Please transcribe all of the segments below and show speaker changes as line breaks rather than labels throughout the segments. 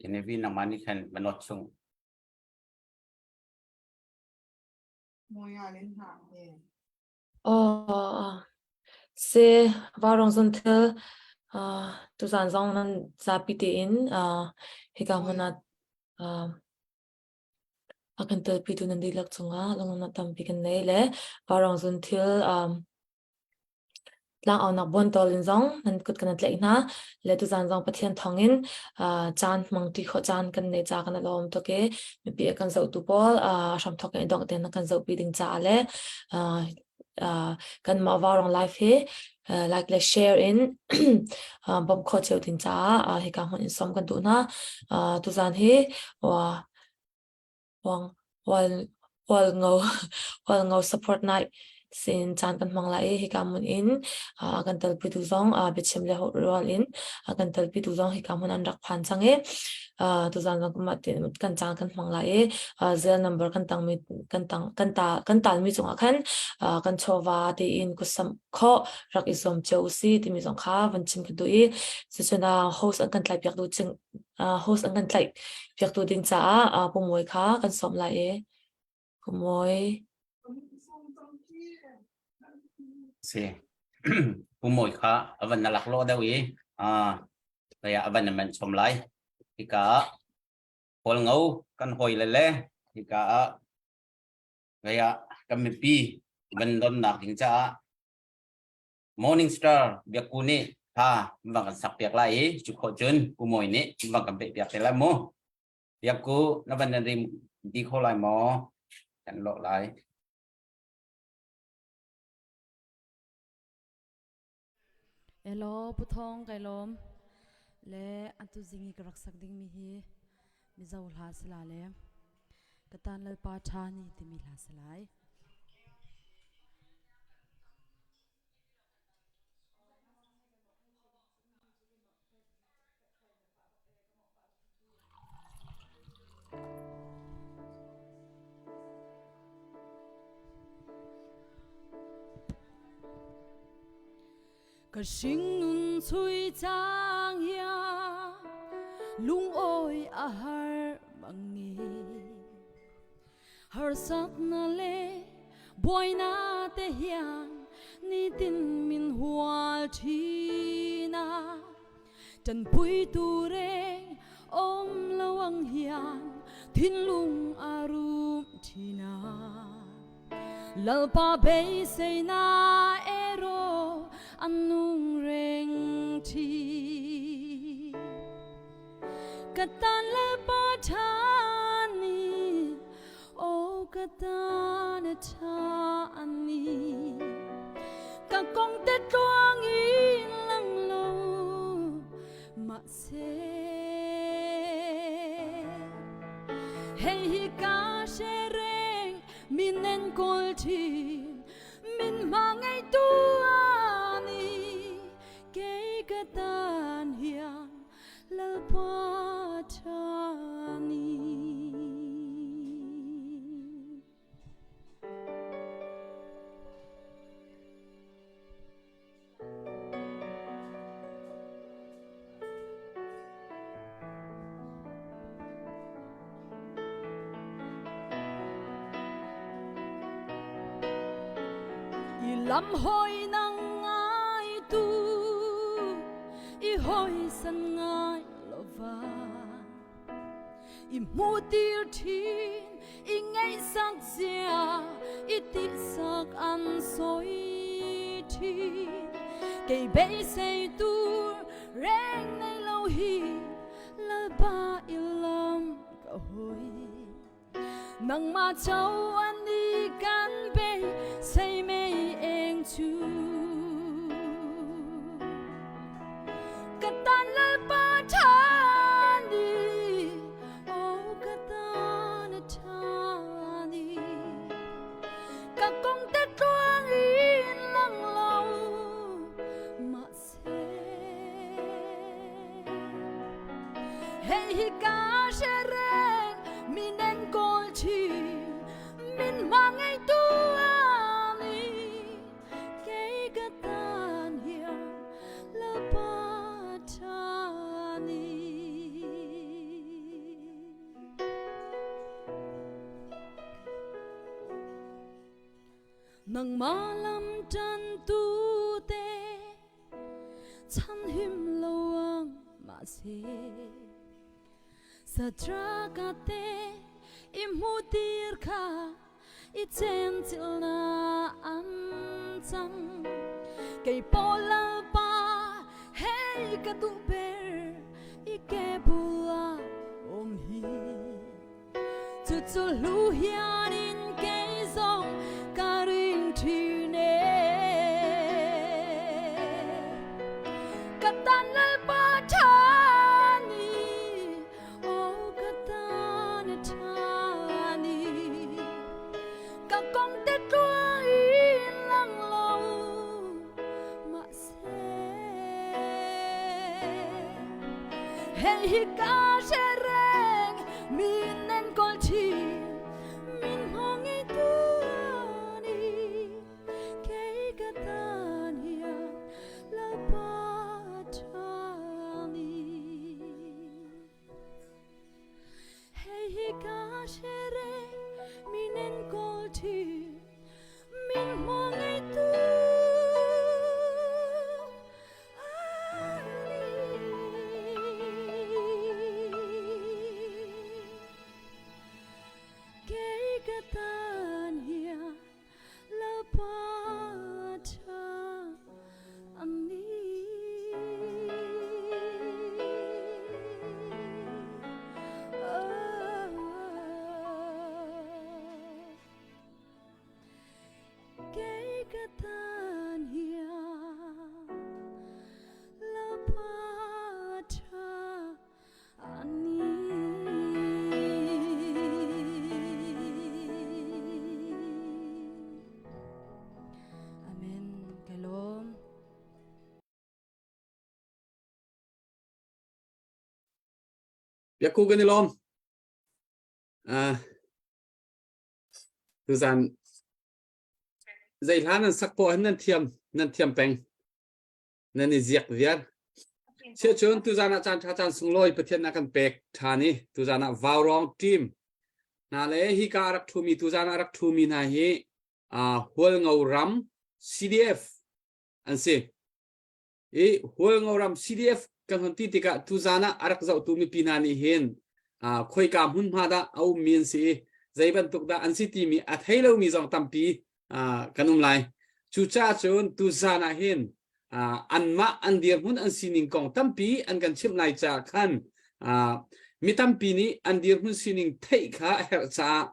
Genevieve nangmah nih khan va nawt chung.
Moya len hna he.
Aw, si Vaurawng zunthil tuzaan zong nan zapi tein hika hmun ah a kan telpitu nan dihlak cungah lunglawmhnak tampi kan nei le Vaurawng zunthil Tlangaunak buantawl in zong nan kut kan tlaih hna. Le tuzaan zong Pathian thawngin caan hmang ṭi khawh caan kan nei ca kan i lawm tuk i mipi a kan zohtu pawl hramthawk in dongh tein kan zohpi ding caah le kanmah Vaurawng Life hi like le share in bawmh khawh cio ding caah hika hmun in sawm kan duh hna. Tuzaan hi Hualngo support night sin caan kan hmang lai i hika hmun in a kan telpitu zong biachim le rual in a kan telpitu zong hika hmun an rak phan cang i tuzaan zong kan caan kan hmang lai i zel number kan tangmi kan tang kan ta kan talmi cungah khan kan chawva tiin kutsamh khawh rak i zuam cio usih timi zong kha van chim ka duh i cucun host an kan tlaipiak duh host an kan tlaih piaktu ding caah Pu Mawi kha kan sawm lai i Pu Mawi.
Si. Pu Mawi kha a van na lak lo deuh i kaya a van na man chom lai. Hika ah Hualngo kan hawi le le hika ah kaya kan mipi van donnak ding caah Morning Star biakku nih hla van kan sak piak lai i cu khawh cun Pu Mawi nih van kan peh piak te lai mu. Biakku na van nan rim di kho lai maw? Kan lawh lai.
Elaw Pu Thawng kai lawm le atu zing i ka rak sak dingmi hi Mizo hla si la le ka tan lalpa ṭha ni timi hla si lai. Ka hringnun chui cang hian lungawi a har bang i harsatnak le buainak te hian nitin min hual ṭhin a ṭanpuitu reng um lo ang hian thinlung a rum ṭhin a Lalpa beiseinak ero an nung reng ṭhin. Ka tan Lalpa ṭha ni, oh ka tan ṭha ni. Ka kong te tluang in lang lo mahse. Hei hi ka hre reng min en kawl ṭhin min hma ngeitu ani kei ka tan hian Lalpa ṭha ni. I lam hoi nang ngai tu i hoi san ngai lova i hmu tir thin i ngaih sak zia i ti sak an soi thin kei beisei tur reng nei lo hi lalpa i lam ka hoi nangmah cho an i kan be sei mei eng chu ka tan lalpa tha ni o ka tan tha ni ka kong te tluang in lang lo ma se hei hi ka hre reng min en kawl thin. Nangmah lam ṭantu te chan him lo ang mahse Satraka te i hmuhtir kha i cemcilna an cang. Kei pawl lalpa hei ka duh ber i ke bul ah um hi. Cucu hlu hian in kei zong ka ring ṭhin e. Ka tan lalpa ṭha ni, oh ka tan ṭha ni. Ka kong te tluang in lang lo mahse. Hei hi ka hre reng min nan kawl ṭhin min hmang ngeitu ni kei ka tan hian lalpa ṭha ni. Hei hi ka hre reng min enkawl ṭhin min hmang ngeitu Kei ka tan hian lalpa ṭha an ni. Kei ka tan hian lalpa ṭha an ni. Amen. Ka lawm.
Biakku kan i lawm. Uh, tuzan zei hla nan sak poh hin nan thiam nan thiam peng nan i ziak viar Sia cun tuzan ah caan ṭha caan sunglawi Pathian na kan pek ṭhan i tuzan ah Vaurong team hna le hika a rak ṭhumi tuzan ah rak ṭhumi hna hi Hualngo ram CDF an si. I Hualngo ram CDF kan hon ti tikah tuzan ah a rak zohtu mipi hna nih hin khoika hmunhma dah a ummi an si i zei bantuk dah an si timi a thei lomi zong tampi kan um lai. Cucaah cun tuzan ah hin anmah an dirhmun an sining kong tampi an kan chimh lai caah khan mi tampi nih an dirhmun sining theih kha a herh caah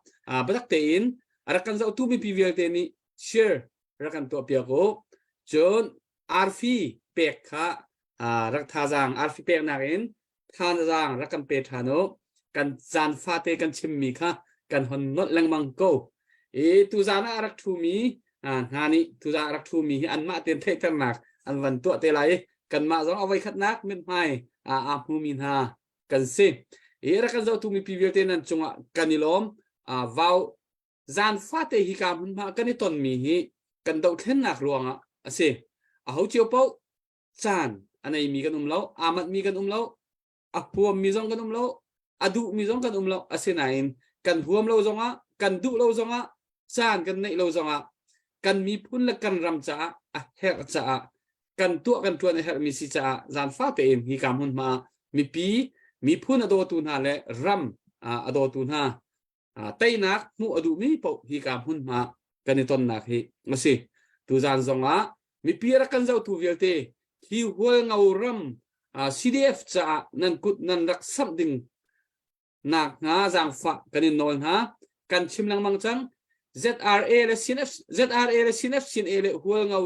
biatak tein a rak kan zohtu mipi vialte nih share rak kan tuah piak u. Cun arfi pek kha rak thazaang arfi peknak in thazaang rak kan pe ṭhan u. Kan caan fate kan chimmi kha kan hon nolh lengmang ko. I tuzaan ah a rak ṭhumi hna nih tuzaan a rak ṭhumi hi anmah tein theihternak an van tuah te lai i kanmah zong a voikhatnak mithmai aa hmumi hna kan si. I rak kan zohtu mipi vialte nan cungah kan i lawm. Vau zan fate hi ka hmunhma kan i tonmi hi kan dohthlennak ruangah a si. Aho cio paoh caan a neimi kan um lo, aa manhmi kan um lo, a huammi zong kan um lo, a duhmi zong kan um lo. Asinain kan huam lo zongah, kan duh lo zongah, caan kan neih lo zongah kan miphun le kan ram caah a herh caah kan tuah kan ṭuan a herhmi si caah zaanfa tein hi ka hmunhma mipi miphun a dawtu hna le ram a dawtu hna teinak hmuh a duhmi paoh hika hmunhma kan i tonnak hi a si. Tuzaan zongah mipi rak kan zohtu vialte hi Hualngo ram CDF caah nan kut nan rak samh ding nak hnga zaangfah kan in nawl hna. Kan chim lengmang cang. ZRA le CNF ZRA le CNF CNA le Hualngo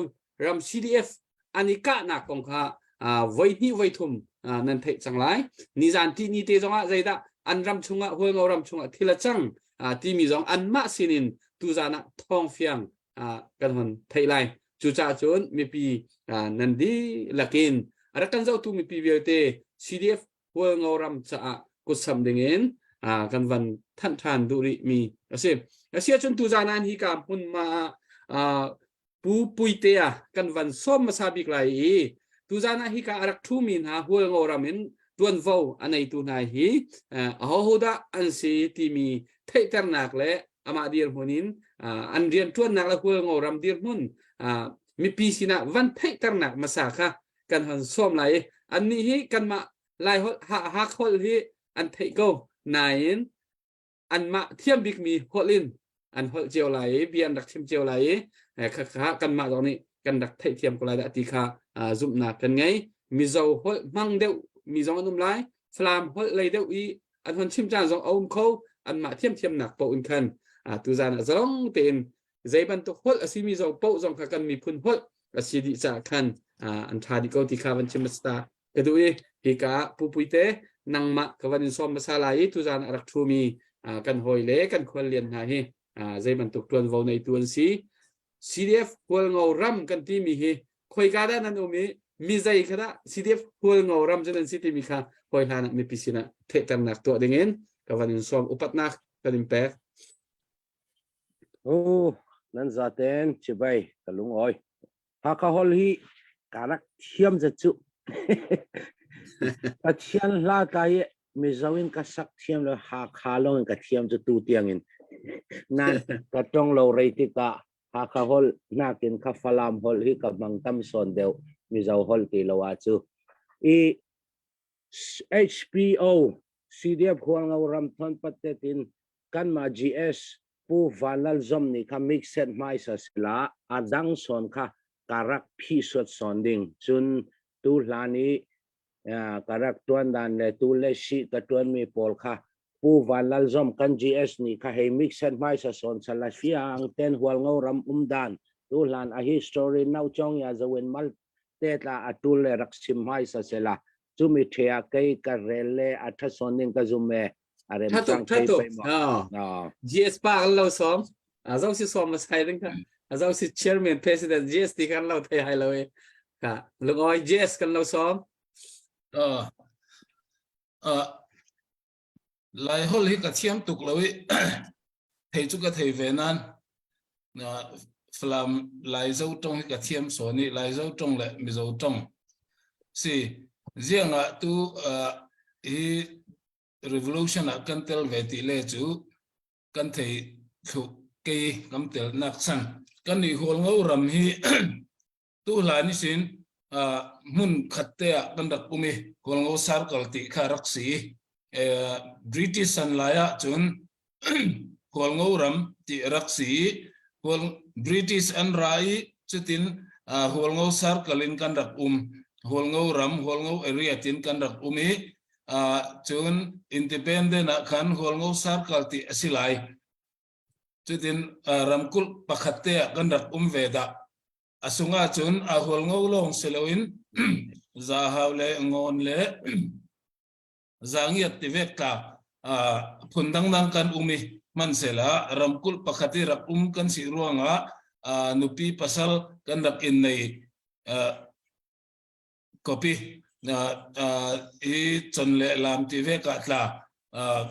ram CDF an i kahnak kong kha voi hnih voi thum nan theih cang lai. Nizan ti ni te zongah zeidah an ram chungah Hualngo ram chungah thil a cang timi zong anmah sinin tuzan ah thawng fiang kan hon theih lai. Cucaah cun mipi nan dihlak in a rak kan zohtu mipi vialte CDF Hualngo ram caah kutsam dingin kan van thanh ṭhan duh rih mi a si. Asiahcun tuzan ah hi ka hmunhma ah Pu Puitea kan van sawm hmasa bik lai i tuzan ah hika a rak ṭhumi hna Hualngo ram in ṭuanvo a neitu hna hi ahoho dah an si timi theihternak le amah dirhmun in An rianṭuannak le Hualngo ram dirhmun mipi sinah van theihternak hmasa kha kan hon sawm lai i annih hi kanmah Lai holh Hakha holh hi an theih ko nain anmah thiam bikmi holh in an holh cio lai i bia an rak chim cio lai i khakha kanmah zong nih kan rak theihthiam ko lai dah ti kha zumhnak kan ngei. Mizo holh hmang deuh mi zong an um lai, Falam holh lei deuh i an hon chim caan zong a um kho. Anmah thiamthiamnak paoh in khan tuzan ah zalong tein zei bantuk holh a simi zong paoh zong kha kan miphun holh a si dih caah khan an ṭha dih ko ti kha van chim hmasa ka duh i hika Pu Puite, nangmah ka van in sawm hmasa lai i tuzan a rak ṭhumi kan hawi le kan khuallian hna hi zei bantuk ṭuanvo neitu an si, CDF Hualngo ram kan timi hi khoika dah nan um i mi zei kha dah CDF Hualngo ram cu nan si timi kha hawi hlan ah mipi sinah theihternak tuah dingin ka van in sawm. Upatnak kan in pek.
Oh, nan zaten chibai ka lungawi. Hakha hol hi ka rak thiam zet cu. Pathian hla tla hi Mizo in ka sak thiam lo, Hakha lawng in ka thiam cu tu tiang in. Nan ka tong lo rei tikah Hakha holh nakin kha Falam holh hi ka hmang tam sawn deuh Mizo holh ti lo ah cu. I HPO CDF Hualngo ram thon pattet in kanmah GS Pu Van Lal Zom nih kha mixed hmaisa sila a dang sawn kha ka rak phih suat sawn ding. Cun tu hlan i ka rak tuan dan le tu le si ka tuanmi pawl kha Pu Van Lal Zom kan GS nih kha hei mixed hmaisa sawn sala fiang ten Hualngo ram um dan tu hlan a history nau chong ya zawin mal te tla a tul le rak sim hmaisa sela cumi thea kei ka rel le a tha sawn ding ka zum e a rem
Thatuk
cang thei
thatuk.
pei maw
Oh.
no.
GS pa kan lo som. A zo si som ma sai ding ka. A zo si chairman president GS ti kan lo thei hai lo e. Ka lungoi GS kan lo som.
Lai hol hi ka thiam tuk lo i thei cu ka thei ve nan Falam Laizo tong hi ka thiam so ni Laizo tong le Mizo tong si ziangah tu hi revolution ah kan tel ve ti le cu kan thei thlu kei kam tel nak chan kan ni hual ngo ram hi tu hlan isin hmun khat te ah kan rak um i Hualngo Circle ti kha rak si. British san lai ah cun Hualngo ram ti rak si. British an ra i cutin Hualngo Circle in kan rak um. Hualngo ram, Hualngo area tin kan rak um i cun independent ah khan Hualngo Circle ti a si lai. Cutin ramkulh pakhat te ah kan rak um ve dah. A sung ahcun a hualngo lawng si loin zahau le ngawn le zangiat tivek tla phun dangdang kan um i hmanhsehla ramkulh pakhat i rak um kan si ruangah nupi pasal kan rak in nei copy i chon le lam ti ve ka tla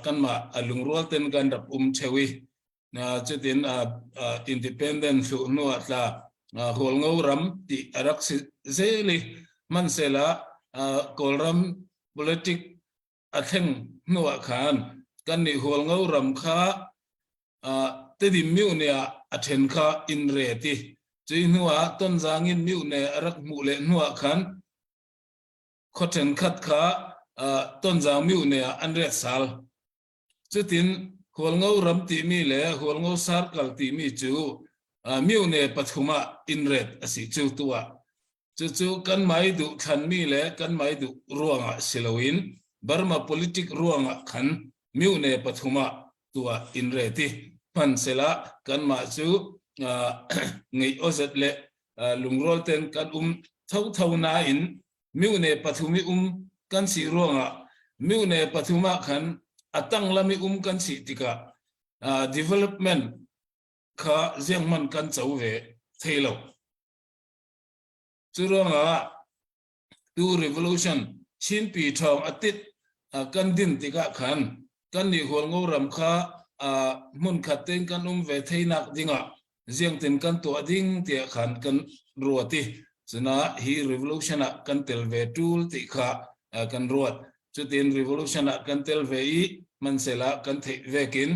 kanmah a lungrual ten kan rak um cheu i cutin independent hlu hnu ah tla Hualngo ram ti a rak si zeli hmanhsehla Kawlram politic a thleng hnu ah khan kan nih Hualngo ram kha Tedim myone ah a ṭhen kha inn re ti. Cui hnu ah Tonzang in myone a rak hmuh leh hnu ah khan khua ṭhenkhat kha Tonzang myone ah an ret sal. Cutin Hualngo ram timi le Hualngo Circle timi cu myone pathum ah inn ret a si cu tu ah. Cucu kan mai duh thlanmi le kan mai duh ruangah si loin Burma politic ruangah khan myone pathum ah tuah in re ti hmanhsela kanmah cu ngeih awzet le lungrual ten kan um thotho nain myone pathum i um kan si ruangah myone pathum ah khan a tanglam i um kan si tikah development kha zianghman kan co ve thei lo. Cu ruangah tu revolution Chinpi ṭhawng a tit kan din tikah khan kan nih Hualngo ram kha hmunkhat tein kan um ve theinak dingah ziangtin kan tuah ding tiah khan kan ruat i cuna hi revolution ah kan tel ve ṭul ti kha kan ruat. Cutin revolution ah kan tel ve i hmanhsehla kan theih vekin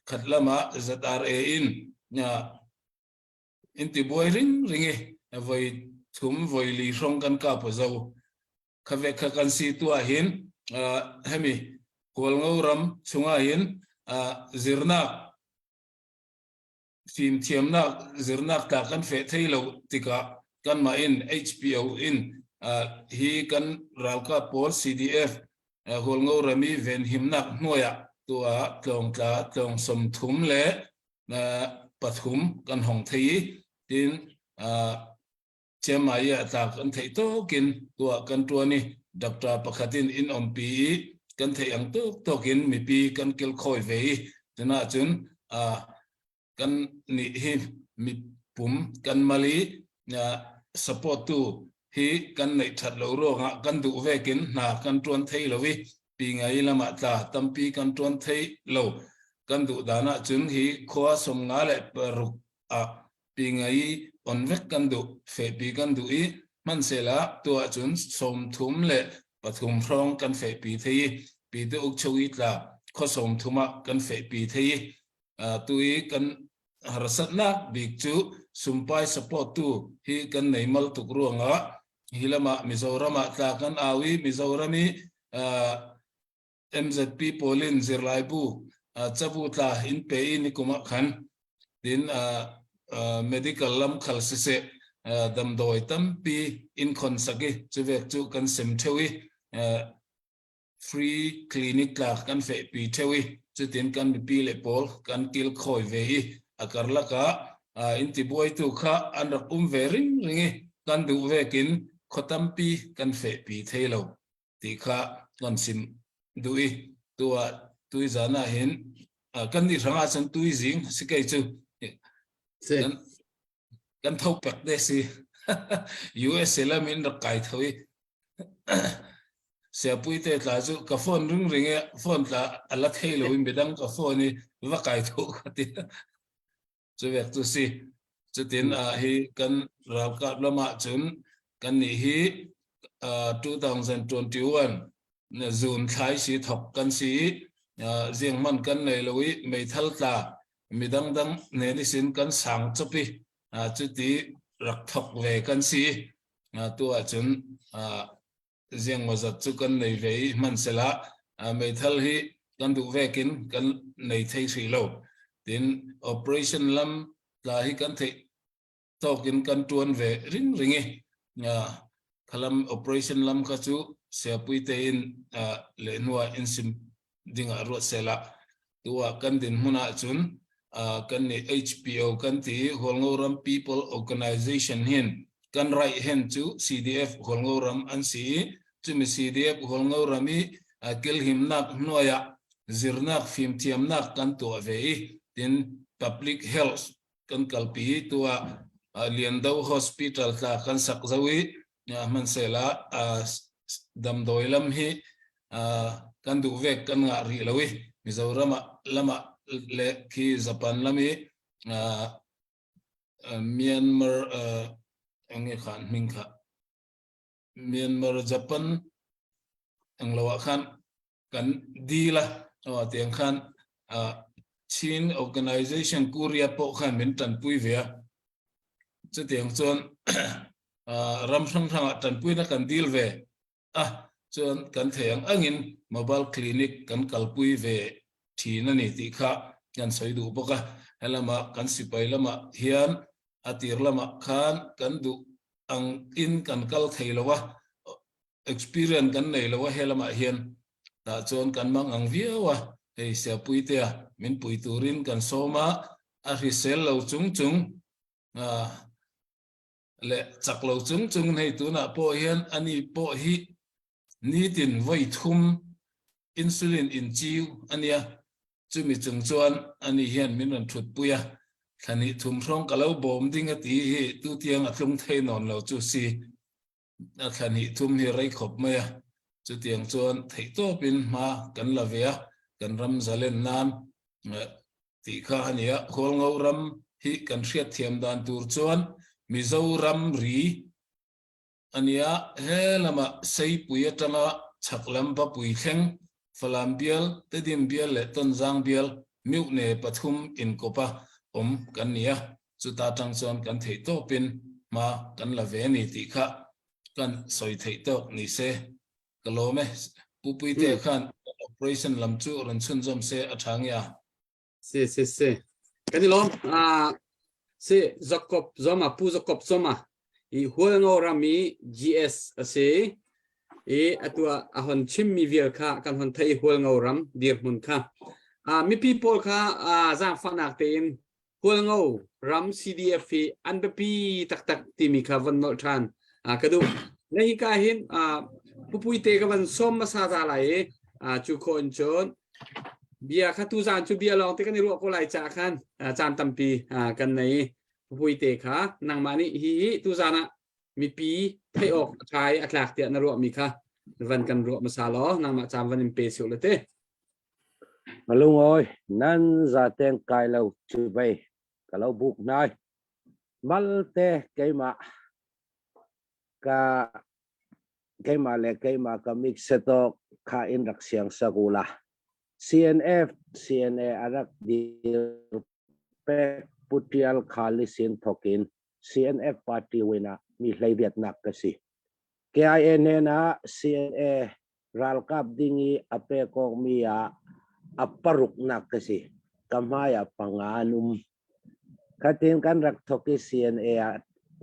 khat lam ah ZRA in. In ti buai ring ring i voi thum voi li hrong kan kap zo. Kha ve kha kan si tu ah hin hemi Hualngo ram chungah hin zirnak fimthiamnak zirnak tla kan feh thei lo tikah kanmah in HPO in hi kan ralkap pawl CDF Hualngo ram i venhimnak hnuai ah tuah tlawngtla tlawng 30 le pathum kan hong thei i tin Chiangmai ah tlak kan theih tawkin tuah kan ṭuan i doctor pakhat in in umpi i kan theih ang tuk tawkin mipi kan kilkhawi ve i cun ahcun kan nih hi mipum kan mal i support tu hi kan neih ṭhat lo ruangah kan duh vekin hna kan ṭuan thei lo i pi ngai lamah tla tampi kan ṭuan thei lo. Kan duh dan ahcun hi khua 56 ah pi ngai on vek kan duh fehpi kan duh i hmanhsehla tu ahcun 33 hrawng kan fehpi thei i pi te uk cheu i tla khua 30 ah kan fehpi thei i tu i kan harsatnak bik cu sumpai support tu hi kan nei mal tuk ruangah hi lamah Mizoram ah tla kan au i Mizoram i MZP pawl in zirlaibu cabu tla in pe i nikum ah khan tin medical lam khal siseh damdawi tampi in khon sak i cuvek cu kan sem theu i free clinic tla kan fehpi theu i cutin kan mipi le pawl kan kil khawi ve i a karlak ah in tibuaitu kha an rak um ve ring ring i kan duh vekin khaw tampi kan fehpi thei lo. Ti kha kan sim duh i tu ah tui zan ah hin kan nih hrang ah cun tui zing si kei cu kan kan tho pek de si. USA lam in rak kai tho i siapui te tla cu ka phone ring ring e phone tla ala thei lo in midang ka phone i va kai tho ka ti. Cu vek cu si. Cutin hi kan ralkap lam ah cun kan nih hi 2021 zun thlai si thok kan si i ziang man kan nei lo i meithal tla midang dang ne ni sin kan sang chop i cuti rak thok ve kan si. Tu ahcun ziangmawzat cu kan nei ve i hmanhsehla meithal hi kan duh vekin kan nei thei hrih lo. Tin operation lam tla hi kan theih tawk in kan tuan ve ring ring i khalam operation lam kha cu siapui tein le hnuah in sim dingah ruat sehla. Tu ah kan dinhmun ahcun kan nih HPO kan ti i Hualngo ram People Organization hin kan right hand cu CDF Hualngo ram an si i cumi CDF Hualngo ram i kilhimnak hnuai ah zirnak fimthiamnak kan tuah ve i tin public health kan kalpi tu ah Liando Hospital tla kan sak zo i hmanhsehla damdawi lam hi kan duh vek kan ngah rih lo i Mizoram ah lam ah le khi Japan lam i Myanmar enge khan hming kha Myanmar Japan englo ah khan kan dil a tiang khan Chin Organization Korea pawh khan min tanpui ve a chutiang chuan ram hrang hrang ah tanpuina kan dil ve a chuan kan thei ang angin mobile clinic kan kalpui ve thin ani tih kha kan sawi duh bawk a helama kan sipai lamah hian a tir lamah khan kan duh ang in kan kal thei lo a experience kan nei lo a helamah hian tah chuan kan mang ang viau a hei siapui te a min pui turin kan sawm a a hrisel lo chung chung le chak lo chung chung hei tunah pawh hian ani pawh hi nitin voi thum insulin in chiu ania chumi chung chuan ani hian min rawn thut pui a thlani thum hrawng ka lo bawm ding a ti hi tu tiang a tlung thei nawn lo chu si a thla hnih thum hi rei khawp mai a. Chutiang chuan theihtawpin hma kan la ve a, kan ram zalen nan tih kha a ni a. Hualngo ram hi kan hriatthiam dan tur chuan Mizoram ri a ni a, he lamah Seipui atanga chhak lam Bapui thleng, Falam bial, Tedim bial leh Tonzang bial Myohne pathum inkawp a. um kan ni a chuta tang chuan kan theih tawpin hma kan la ve ni tih kha kan sawi theih tawk ni se ka lawm e Pu Puite khan operation lam chu rawn chhunzawm se a tha nge a
Si si si. Kan i lawm. Ah si Jacob Zoma Pu Jacob Zoma i Hualngo ram i GS a si. I atu ah a hon chimmi vial kha kan hon thei Hualngo ram dirhmun kha. Ah mipi pawl kha ah zaangfahnak tein Hualngo ram CDF hi an biapi taktak timi kha von nolh ṭhan ah ka duh. Na hi ka hin ah pupui te ka van sawm hmasa ta lai i ah cu khawh in cun Bia kha tuzaan cu bia lawng te kan i ruah ko lai caah khan caan tampi kan nei. Puite kha nangmah nih hi hi tuzaan ah mipi theih awk a ṭha i a tlak tiah na ruahmi kha van kan ruah hmasa law nangmah caan van in pe sio le te.
Malungawi nan zaten kai lo cu bei ka lo buk nai malte keimah ka keimah le keimah ka mix to kha in rak siang sakula CNF CNA arak dir pek putial khali sin thokin CNF party wina mi hleiviat nak ka si KIA na CNA ralkap dingi ape kok mi a aparuk nak ka si kamaya panganum khatin kan rak thoki CNA a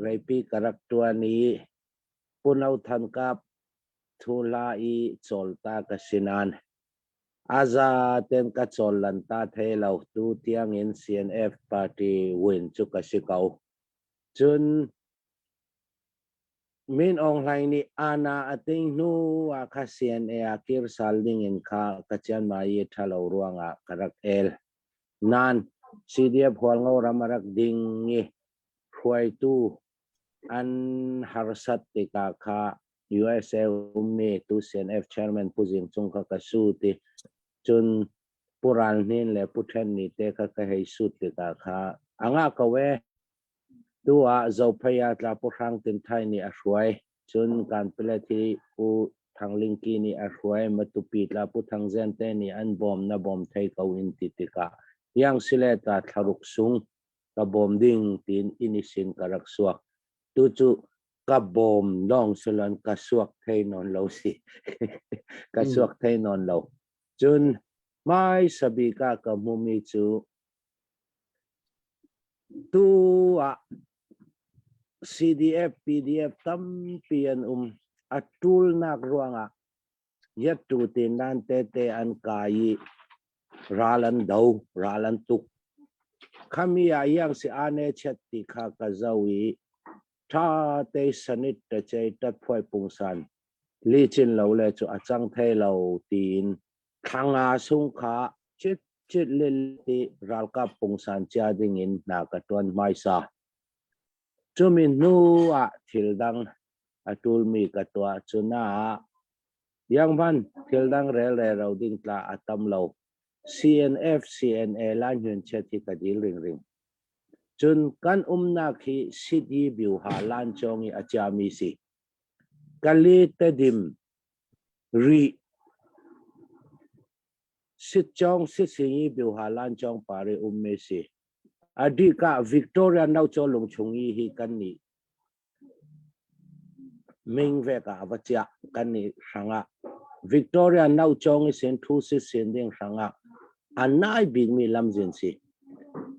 reipi karak tuani Pu No Than Kap Thula i cawlta ka si nain a zaten ka cawl lan ta thei lo. Tu tiangin CNF party win cu ka si ko. Cun Min Aung Hlaing nih ana a ting hnu ah kha CNA ah kir sal dingin kha ka chianmai i ṭhalo ruangah ka rak el. Nain CDF Hualngo ram a rak ding i hruaitu An harsat tikah kha USA ummi tu CNF chairman Pu Zing Cung kha ka sut i cun Pu Ral Hnin le Pu Ṭhen Ni te kha ka hei sut tikah kha a ngah ko ee. Tu ah Zophei ah tla Pu Hrang Tin Thai nih a hruai. Cun Kanpalet hi Pu Thang Ling Ki nih a hruai. Matupi tla Pu Thang Zen te nih an bawm na bawm thei ko in ti tikah Yang Sile ta thlaruk sung ka bawm ding tiin inn i sin ka rak suak. Tu cu ka bawm lawng siloin ka suak thei nawn lo si. ka suak thei nawn lo. Cun hmai sabik ah ka hmumi cu tu ah CDF, PDF tampi an um. A ṭulnak ruangah Yattu ti nan tete an kai i ral an do, ral an tuk. Khami ah yang si ane chet ti kha ka zo i tha te sanit ta chei tat phuai pungsan li chin lo le cu a cang thei lo tiin thlanga sung kha chit chit lil ti ralkap pungsan chia ding in hna ka tuan hmaisa. Cumi hnu ah thil dang a ṭulmi ka tuah cunah Yangman thil dang rel rero ding tla a tam lo. CNF CNA la hnun chiat hi ka dil ringring. Cun kan umnak hi Sydney Biuha lancawng i a ciami si. Kali Tedim ri Sitcawng Sitsingi Biuha lancawng pari ummi si. Adika Victoria Nauchaw lungchung i hi kan nih Ming vek ah va chiah kan i hrangah Victoria naucawng i sin thu si sin ding hrangah a nai bikmi lamzin si.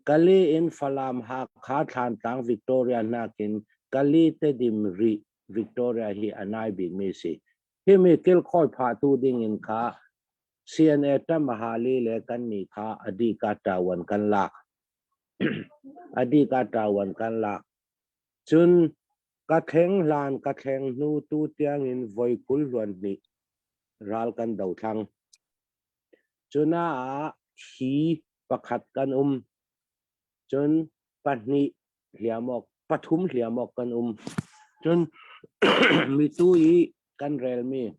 Kali in Falam Hakha Thlantlang Victoria nakin Kali Tedim Rih Victoria hi a nai bikmi si. Himi kilkhawi phahtu ding in kha CNA Tamahali le kan nih kha adika tawan kan lak. Adika tawan kan lak. Cun ka thleng hlan ka thleng hnu tu tiangin voi 20 hluan hnih ral kan do thlang. Cunaah thi pakhat kan um. Cun pahnih hliam awk, pathum hliam awk kan um. Cun mitu i kan relmi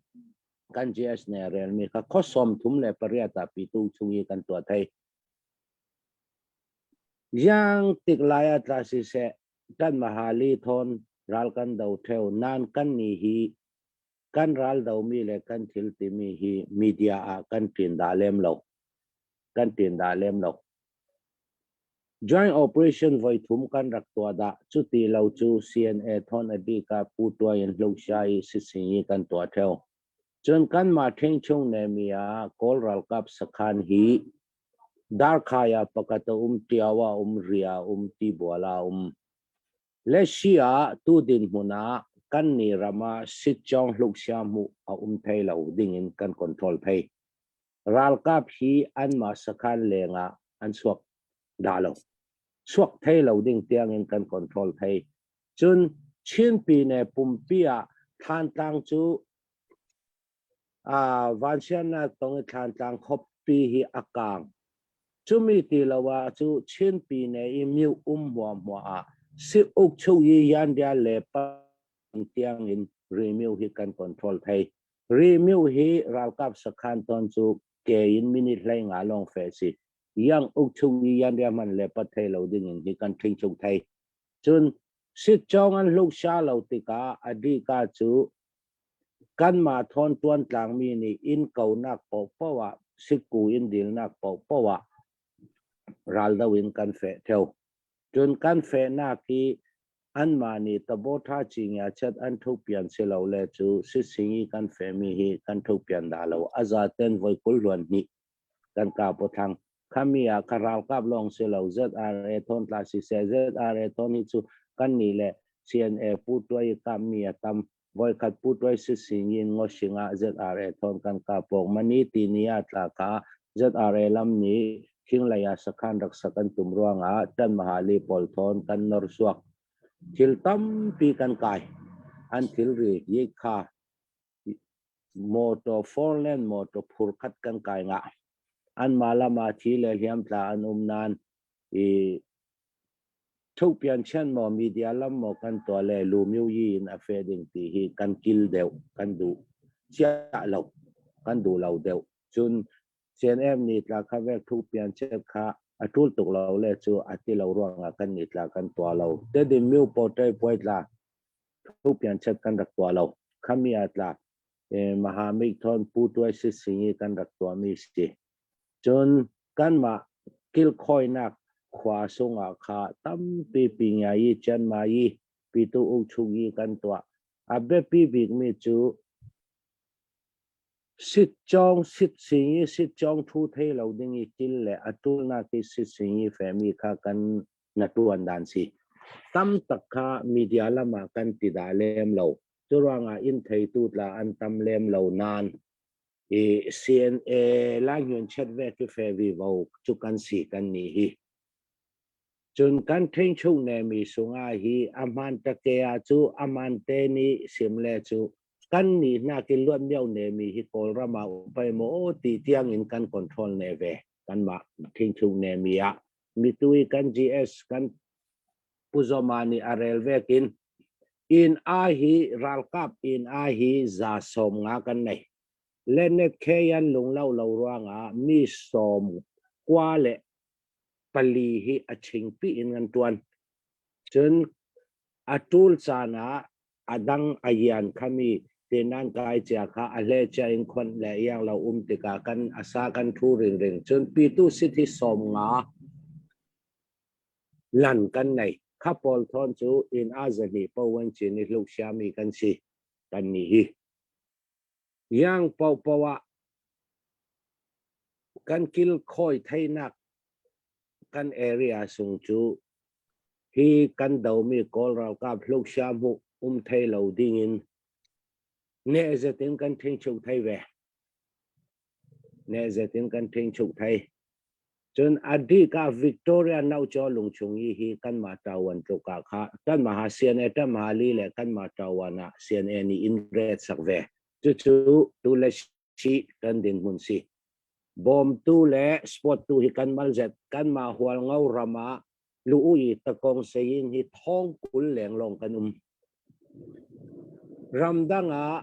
kan GS nih a relmi kha khua 38 ah pitu chung i kan tuah thei. Iang tik lai ah tla siseh, kan mahali thawn ral kan do theo nain kan nih hi kan ral domi le kan thil timi hi media ah kan ṭin dah lem lo. Kan ṭin dah lem lo. Joint operation voi thum kan rak tuah dah. Cuti lo cu CNA thawn a bik ah Pu Tuai in Hluksha i sising i kan tuah theo. Cun kanmah ṭhingchung nemi ah Kawl ralkap sakhan hi Darkhai ah pakhat a um, Ṭiao ah um, Ria ah um, Tibual ah um. Lesi ah tu dinhmun ah kan ni ram ah sitcawng hluksia hmuh a um thai lo ding in kan control thai. Ralkap hi anmah sakhan leng ah an chuak dah lo. Chuak thai lo ding tiang in kan control thai. Cun Chin pine pumpi ah Thlantlang cu vansiannak tong i Thlantlang khuapi hi a kaang. Cumi ti lo ah cu Chin pine i myu um huahmuah ah si uk chung i yandia le pang tiang in Rimiu hi kan control thei. Rimiu hi ralkap sakhan ton cu ke in minute 15 lawng fe si. Yang uk chung i yandia man le pat thei lo ding in hi kan thing chung thei. Cun sitcawng an hluk sha lo tikah a dika cu kanmah thawn tuan tlangmi nih inn konak paohpaoh ah sikku in dilnak paohpaoh ah raldo in kan feh theo. Cun kan fehnak hi anmah nih tabawtha cingya chat an thukpian si lo le cu sising i kan fehmi hi kan thukpian dah lo. A zaten voi 20 hluan hnih kan ka pothang. Khami ah ka ralkap lawng si lo ZRA thawn tla siseh ZRA thawn hi cu kan nih le CNA pu tuai i kapmi a tam. Voikhat pu tuai sising in ngosing ah ZRA thawn kan kap pawk mani ti ni ah tla kha ZRA lam nih thinglei ah sakhan rak sak an tum ruangah Tan Mahali pawl thawn kan nor suak. Thil tampi kan kai. An thilri yikha Motor four-lane motor phur khat kan kai ngah. Anmah lam ah thi le hliamtla an um nain i thukpian chian maw media lam maw kan tuah le lumyu yi in a fe ding ti hi kan kil deuh kan duh chiah lo kan duh lo deuh. Cun CNF nih tla kha vek thukpian chiat kha a tul tuk lo le cu a ti lo ruangah kan nih tla kan tuah lo. Tedim myu portray puai tla Thupian chat kan rak tuah lo. Khami ah tla Mahamik thawn Pu Tuai Si Sing i kan rak tuahmi si. Cun kanmah kilkhawinak khua sungah kha tampi pinya i Chianma i Pitu uk chung i kan tuah. A biapi bikmi cu Sitcawng sitsing i sitcawng thu thei lo ding i til le a tulnak i sitsing i fehmi kha kan na tuan dan si. Tam tak kha media lam ah kan ti dah lem lo. Cu ruangah inn theitu tla an tam lem lo nain i CNA lai hyun chet ve ki fe vi vo cu kan si kan ni hi. Cun kan ṭhing chung ne mi sungah hi a hman take ah cu a man te ni sim le cu kan ni hna ki luat mio ne mi hi Kawlram ah upai maw ti tiang in kan control ne ve kan mah ṭhing chung ne mi ah mitui kan GS kan puzoma nih a rel vekin in a hi ralkap in a hi 150 kan nei. Lenet Kheyan lunglo lo ruangah mi 94 hi a chingpi in an tuan. Cun a tul caan ah a dang a yan khami tenan kai chia kha a hle chia in khon le iang lo um tikah kan asa kan thu ring ring cun pitu city 50 lan kan nei kha pawl thon cu in a zani pawan chin i hluk siami kan si kan ni hi yang pau pawa kan kil khoi theinak kan area sung cu hi kan domi Kawl ralkap hluksia hmuh um thei lo ding in ne zetin kan ṭhingchuk thei ve. Ne zetin kan ṭhingchuk thei. Cun adika Victoria nauchaw lungchung i hi kanmah tawan tluk ah kha kanmah ha CNA tamha li le kanmah tawan ah CNA nih in ret sak ve. Cucu tu le si kan dinhmun si. Bawmtu le sport tu hi kan mal zet kanmah Hualngo ram ah lu i takong sein hi 40,000 leng lawng kan um. Ramdang ah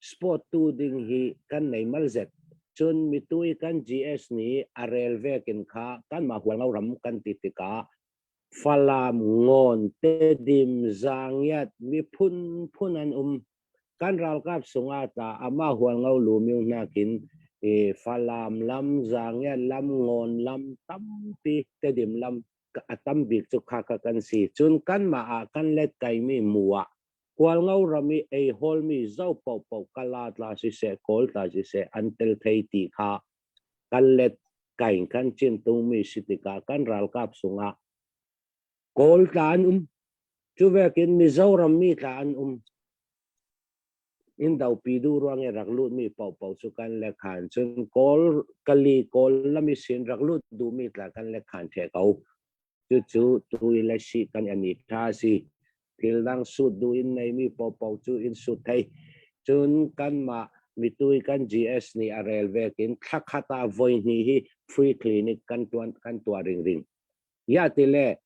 sport tu ding hi kan nei mal zet. Cun mitui kan GS nih a rel vekin kha kanmah Hualngo ram kan ti tikah Falam, Ngawn, Tedim, Zangiat miphun phun an um. Kan ralkap sungah tah amah Hualngo lumiu nakin I Falam lam, Zangiat lam, Ngawn lam tampi Tedim lam a tam bik cu khakha kan si. Cun kanmah ah kan let kaimi mu ah Hualngo ram i ei hawlmi zo paohpaoh Kala tla siseh, Kawl tla siseh an tel thei ti kha kan let kain kan cin tungmi si tikah kan ralkap sungah Kawl tla an um. Cu vekin Mizoram mi tla an um. In dopi duh ruang i rak lutmi paohpaoh cu kan le khan cun Kawl kali Kawl lami sin rak lut duhmi tla kan le khan the ko. Cucu tui le si kan ani tha si. Thil dang sut duh in neimi paohpaoh cu in sut thei. Cun kanmah mitui kan GS nih a rel vekin thlakhat ah voi hnih hi free clinic kan tuan kan tuah ringring. Ya tile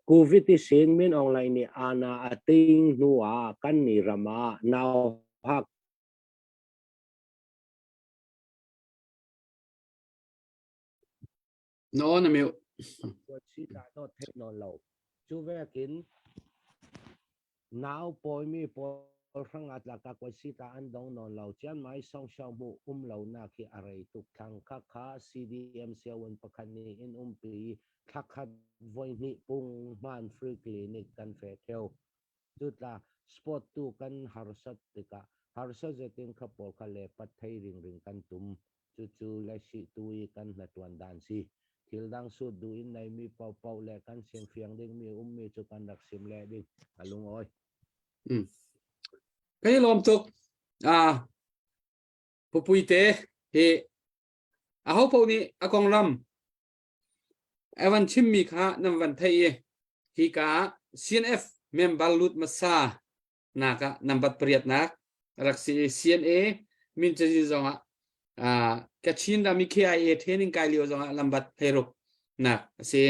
COVID i sin min online nih ana a ting hnu ah kan ni ram ah nau hak
No na mute.
Si ta to theih nawn lo. Cu vekin nau pawimi pawl hrangah tlaka kuat si ta an dong nawn lo. Chiang Mai song xiao mu um lo nak hi a rei tuk thlang. Kha kha CDM siaun pakhat nih in umpi thlakhat voihnih pung hman free clinic kan fe theo. Cutla sport tu kan harsat tikah harsa zetin kha pawl kha le pat thei ringring kan tum. Cucu le si tu i kan hnatuan dan si. Thil dang sut duh in neimi paohpaoh le kan sim fiang dingmi ummi cu kan rak sim le ding. Ka lungawi.
Mm. Kan i lawm tuk. Ah, pupui te hi aho paoh nih a konglam Evan chimmi kha nan van thei i hi ka CNF member lut hmasa nak ah number pariat nak rak si i CNA min cazin zong ah uh, Kachin rami KIA training kai lio zong ah lambat pheiruk nak a si.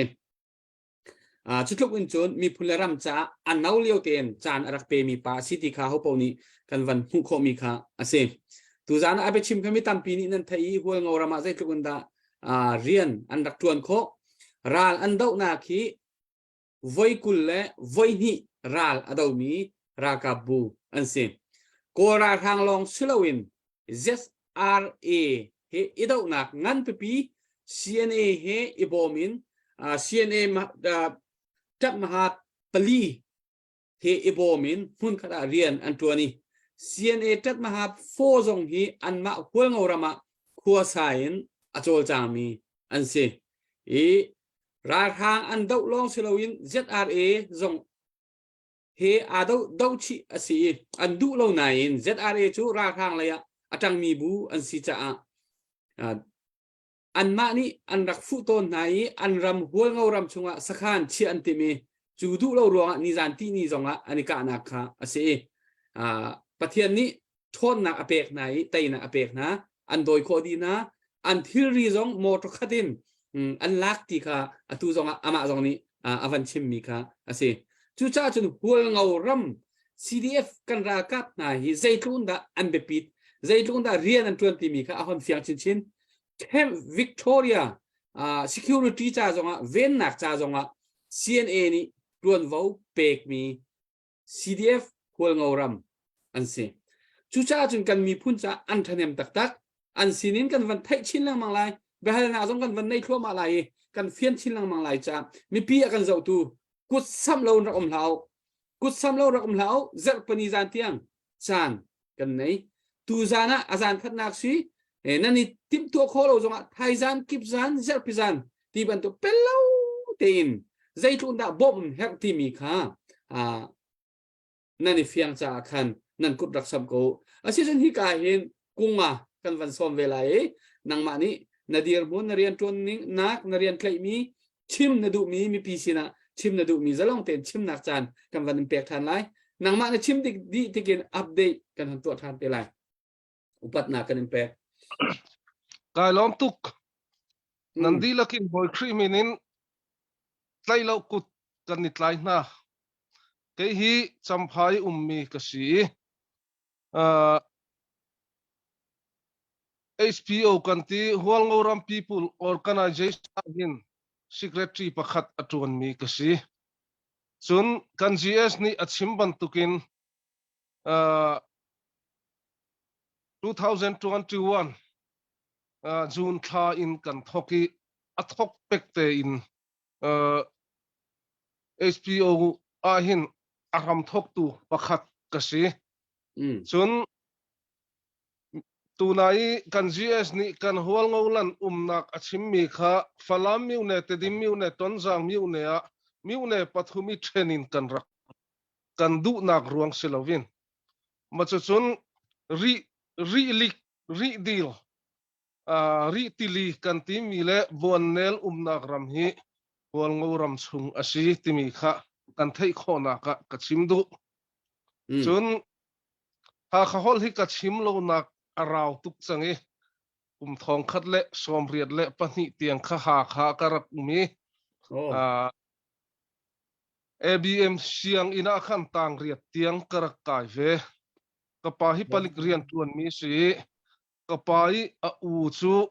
Uh, cutluk in cun miphun le ram caah a no lio tein caan a rak pemi pa a si ti kha hopo nih kan van hmuh khawhmi kha a si. Tuzaan ah a biachim kha mi tampi nih nan theih i Hualngo ram ah zeitluk in dah uh, rian an rak ṭuan khawh. Ral an dohnak hi voi 20 le voi hnih ral a domi ralkap bu an si. Kawl ralhrang lawng si loin ZRA he i dohnak ngan pipi CNA he i bawm in CNA ṭap pali he i bawm in hmunkhat ah rian an ṭuan i CNA ṭat maha 4 zong hi anmah Hualngo ram ah khuasa in a cawlcangmi an si. I ralhrang an doh lawng si loin ZRA zong he aa doh doh chih a si i an duh lo nain ZRA cu ralhrang lei ah a ṭangmi bu an si caah anmah nih an rak fuh tawn hna i an ram Hualngo ram chungah sakhan chiah an timh i cu duh lo ruangah nizan tihni zongah an i kahnak kha a si i Pathian nih ṭhawnnak a pek hna i teinak a pek hna an dawi khawh dih hna an thilri zong motor khat in an lak ti kha atu zongah amah zong nih a van chimmi kha a si cucaah cun Hualngo ram CDF kan ralkap hna hi zeitluk dah an biapit zeitluk dah rian an ṭuan timi kha a hon fiang chinchin Camp Victoria security ca zongah vennak ca zongah CNA nih ṭuanvo pekmi CDF Hualngo ram an si. Cucaah cun kan miphun caah an ṭhahnem taktak. An sinin kan van theih chin lengmang lai. Biahalnak zong kan van nei thluahmah lai i kan fian chin lengmang lai caah mipi a kan zohtu kut samh lo in rak um hlah u. Kut samh lo rak um hlah u. Zarhpini zan tiang caan kan nei. Tu zan ah a zan khatnak si nan i timhtuah khawh lo zongah thaizan kip zan zarhpi zan ti bantuk pello tein zeitluk dah bawmh herh timi kha nan i fiang caah khan nan kut rak samh ko asicun hika hin kunga kan van sawm ve lai i nangmah nih na dirhmun na rian ṭuan ning nak na rian tlaihmi chim na duhmi mipi sinah chim na duhmi zalong tein chimnak caan kan van in pek ṭhan lai nangmah na chim dik dih tikin update kan han tuah ṭhan te lai upatnak kan in pek
Kai lawm tuk. Nan dihlak in Bawi Khrih min in tlaih lo kut kan i tlai hna. Kei hi Champhai ummi ka si i uh, HPO kan ti Hualngoram People Organization hin secretary pakhat a ṭuanmi ka si. Cun kan GS nih a chim bantukin uh, 2021 June thla in kan thok i a thok pek tein HPO ah hin a hram thoktu pakhat ka si. Cun tunai kan GS nih kan Hualngo lan umnak a chimmi kha Falam myone Tedim myone Tonzang myone ah myone pathum i ṭhen in kan rak kan duhnak ruang si loin ma cucun rih rih lik rih dil rih tili kan timi le buannel umnak ram hi Hualngo ram chung a si timi kha kan theih khawhnak ah ka chim duh. Cun Hakha holh hi ka chim lonak a rau tuk cang i kum thong khat le 82 tiang kha Hakha ka rak um i ABM sianginn ah khan tang riat tiang ka rak kai ve. Ka pa hi palik rian ṭuanmi si i ka pa i a u cu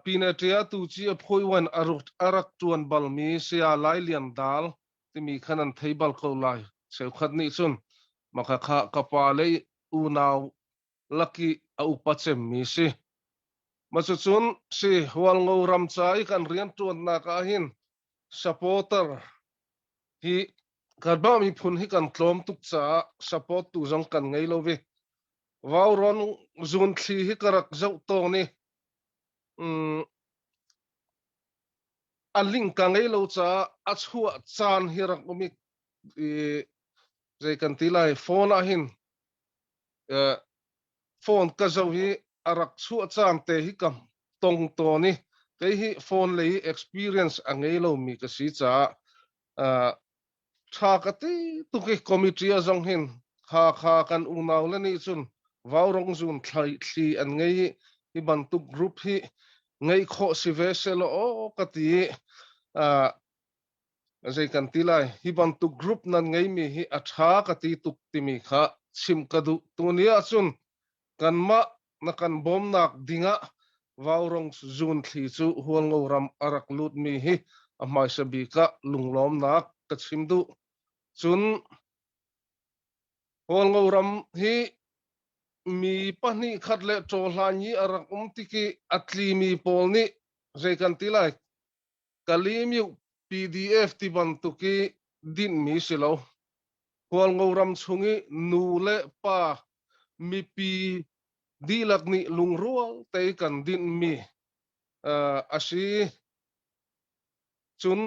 Pinaṭia tu ci a phawi wan a rak ṭuan balmi Saya Lai Lian Dal timi khan an thei bal ko lai. Cheukhat nih cun maka kha ka pa le unau laki a upa cemmi si. Ma cucun si Hualngo ram ca i kan rianṭuannak ah hin supporter hi kanmah miphun hi kan tlawm tuk caah support tu zong kan ngei lo vi. Vauron zunthli hi ka rak zoh tawn i a link ka ngei lo caah a chuah caan hi rak um i zei kan ti lai phone ah hin phone ka zoh hi a rak chuah caan te hi ka tong tawn i kei hi phone lei experience a ngei lomi ka si caah Ṭha ka ti tuk i committee a zong hin Hakha kan unau le nih cun Vaurong zun thli an ngei i hi bantuk group hi ngeih khawh si ve selaw aw ka ti i zei kan ti lai hi bantuk group nan ngeimi hi a ṭha ka ti tuk timi kha chim ka duh. Tuni ahcun kanmah na kan bawmnak dingah Vaurong zunthli cu Hualngo ram a rak lutmi hi a hmaisa bik ah lunglawmnak ka chim duh. Cun Hualngo ram hi mi pahnih khat le ṭawhlan i a rak um tik i a tlimi pawl nih zei kan ti lai Kalimyu PDF ti bantuk i dinhmi si lo. Hualngo ram chung i nu le pa mipi dihlak nih lungrual te kan dinhmi a si. Cun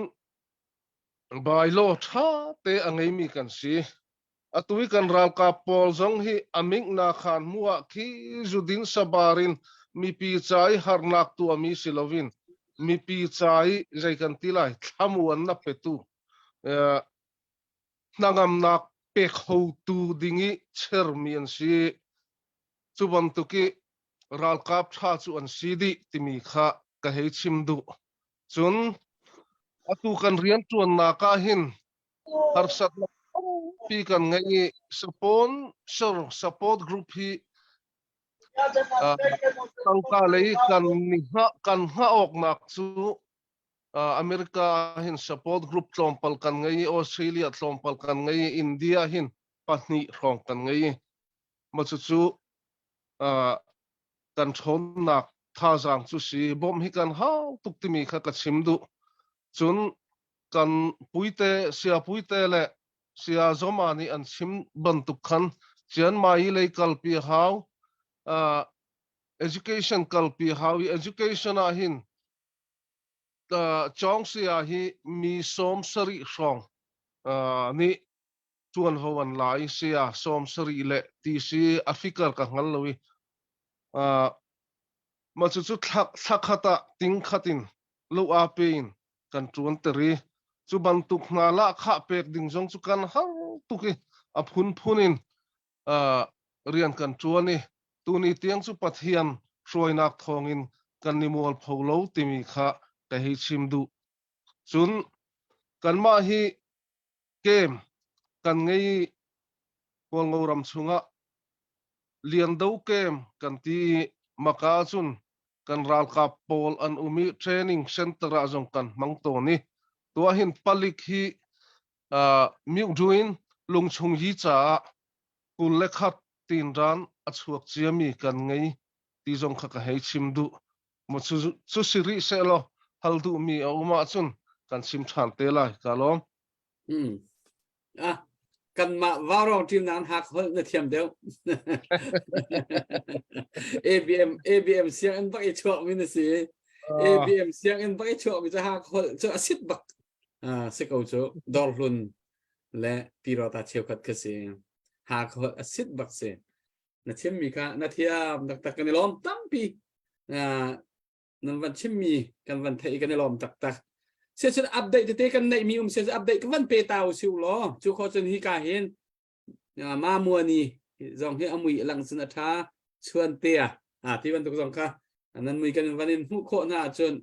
bylaw ṭha te a ngeimi kan si. Atu i kan ralkap pawl zong hi a mingna khan hmu ah khi zudin sabar in mipi ca i harnak tuahmi si loin mipi ca i zei kan ti lai thlamuannak petu hnangamnak pe khotu ding i chermi an si. Cu bantuk i ralkap ṭha cu an si dih timi kha ka hei chim duh. Cun atu kan rianṭuannak ah hin harsatnak tampi kan ngei i sponsor support group hi tangka lei kan kan hngah awknak cu America hin support group tlawmpal kan ngei i Australia tlawmpal kan ngei i India hin pahnih hrawng kan ngei i ma cucu kan ṭhawnnak thazaang cu si bawmh hi kan hau tuk timi kha ka chim duh cun kan puite sia puite le sia zoma nih an chim bantuk khan Chiang Mai lei kalpi hau education kalpi hau i education ah hin Chawng sia hi mi 70 hrawng nih ṭuanvo an la i sia 70 le ti si a fikar ka hngal lo i mah cucu thla khat ah ting khat in lo a pe in kan ṭuan ter i cu bantuk hna lahkhah pek ding zong cu kan har tuk i a phunphun in rian kan ṭuan i tuni tiang cu Pathian hruainak thawngin kan i mualpho lo timi kha ka hei chim duh. Cun kanmah hi kem kan ngei i Hualngo ram chungah Liando kem kan ti i maka cun kan ralkap pawl an um i training center ah zong kan hmang tawn i tuah hin palik hi Myuhduin lungchung yi caah 21 tinran a chuak ciami kan ngei. ti zong kha ka hei chim duh. Mu cu cu si rih sehlaw hal duhmi a um ahcun kan chim ṭhan te lai. Ka lawm.
Hmm. Ah, kanmah vaurong ṭim nan hak holh na thiam deuh. ABM ABM sianginn bak i chuakmi na si. ABM sianginn bak i chuakmi cu hak holh cu a sit bak. Ah, si ko cu dawrhlun le pirota cheukhat kha si. Hak holh a sit bak si. Na chimmi kha na thiam taktak kan i lawm tampi. Ah, nan van chimmi kan van theih kan i lawm taktak siacun update tete kan neihmi um siacun update ka van pe ta u si u law cu kho cun hi ka hin ma muani zong hi amui lang cun a tha chuan te a a ti bantuk zong kha nan mui kan van in hmuh khawh na ahcun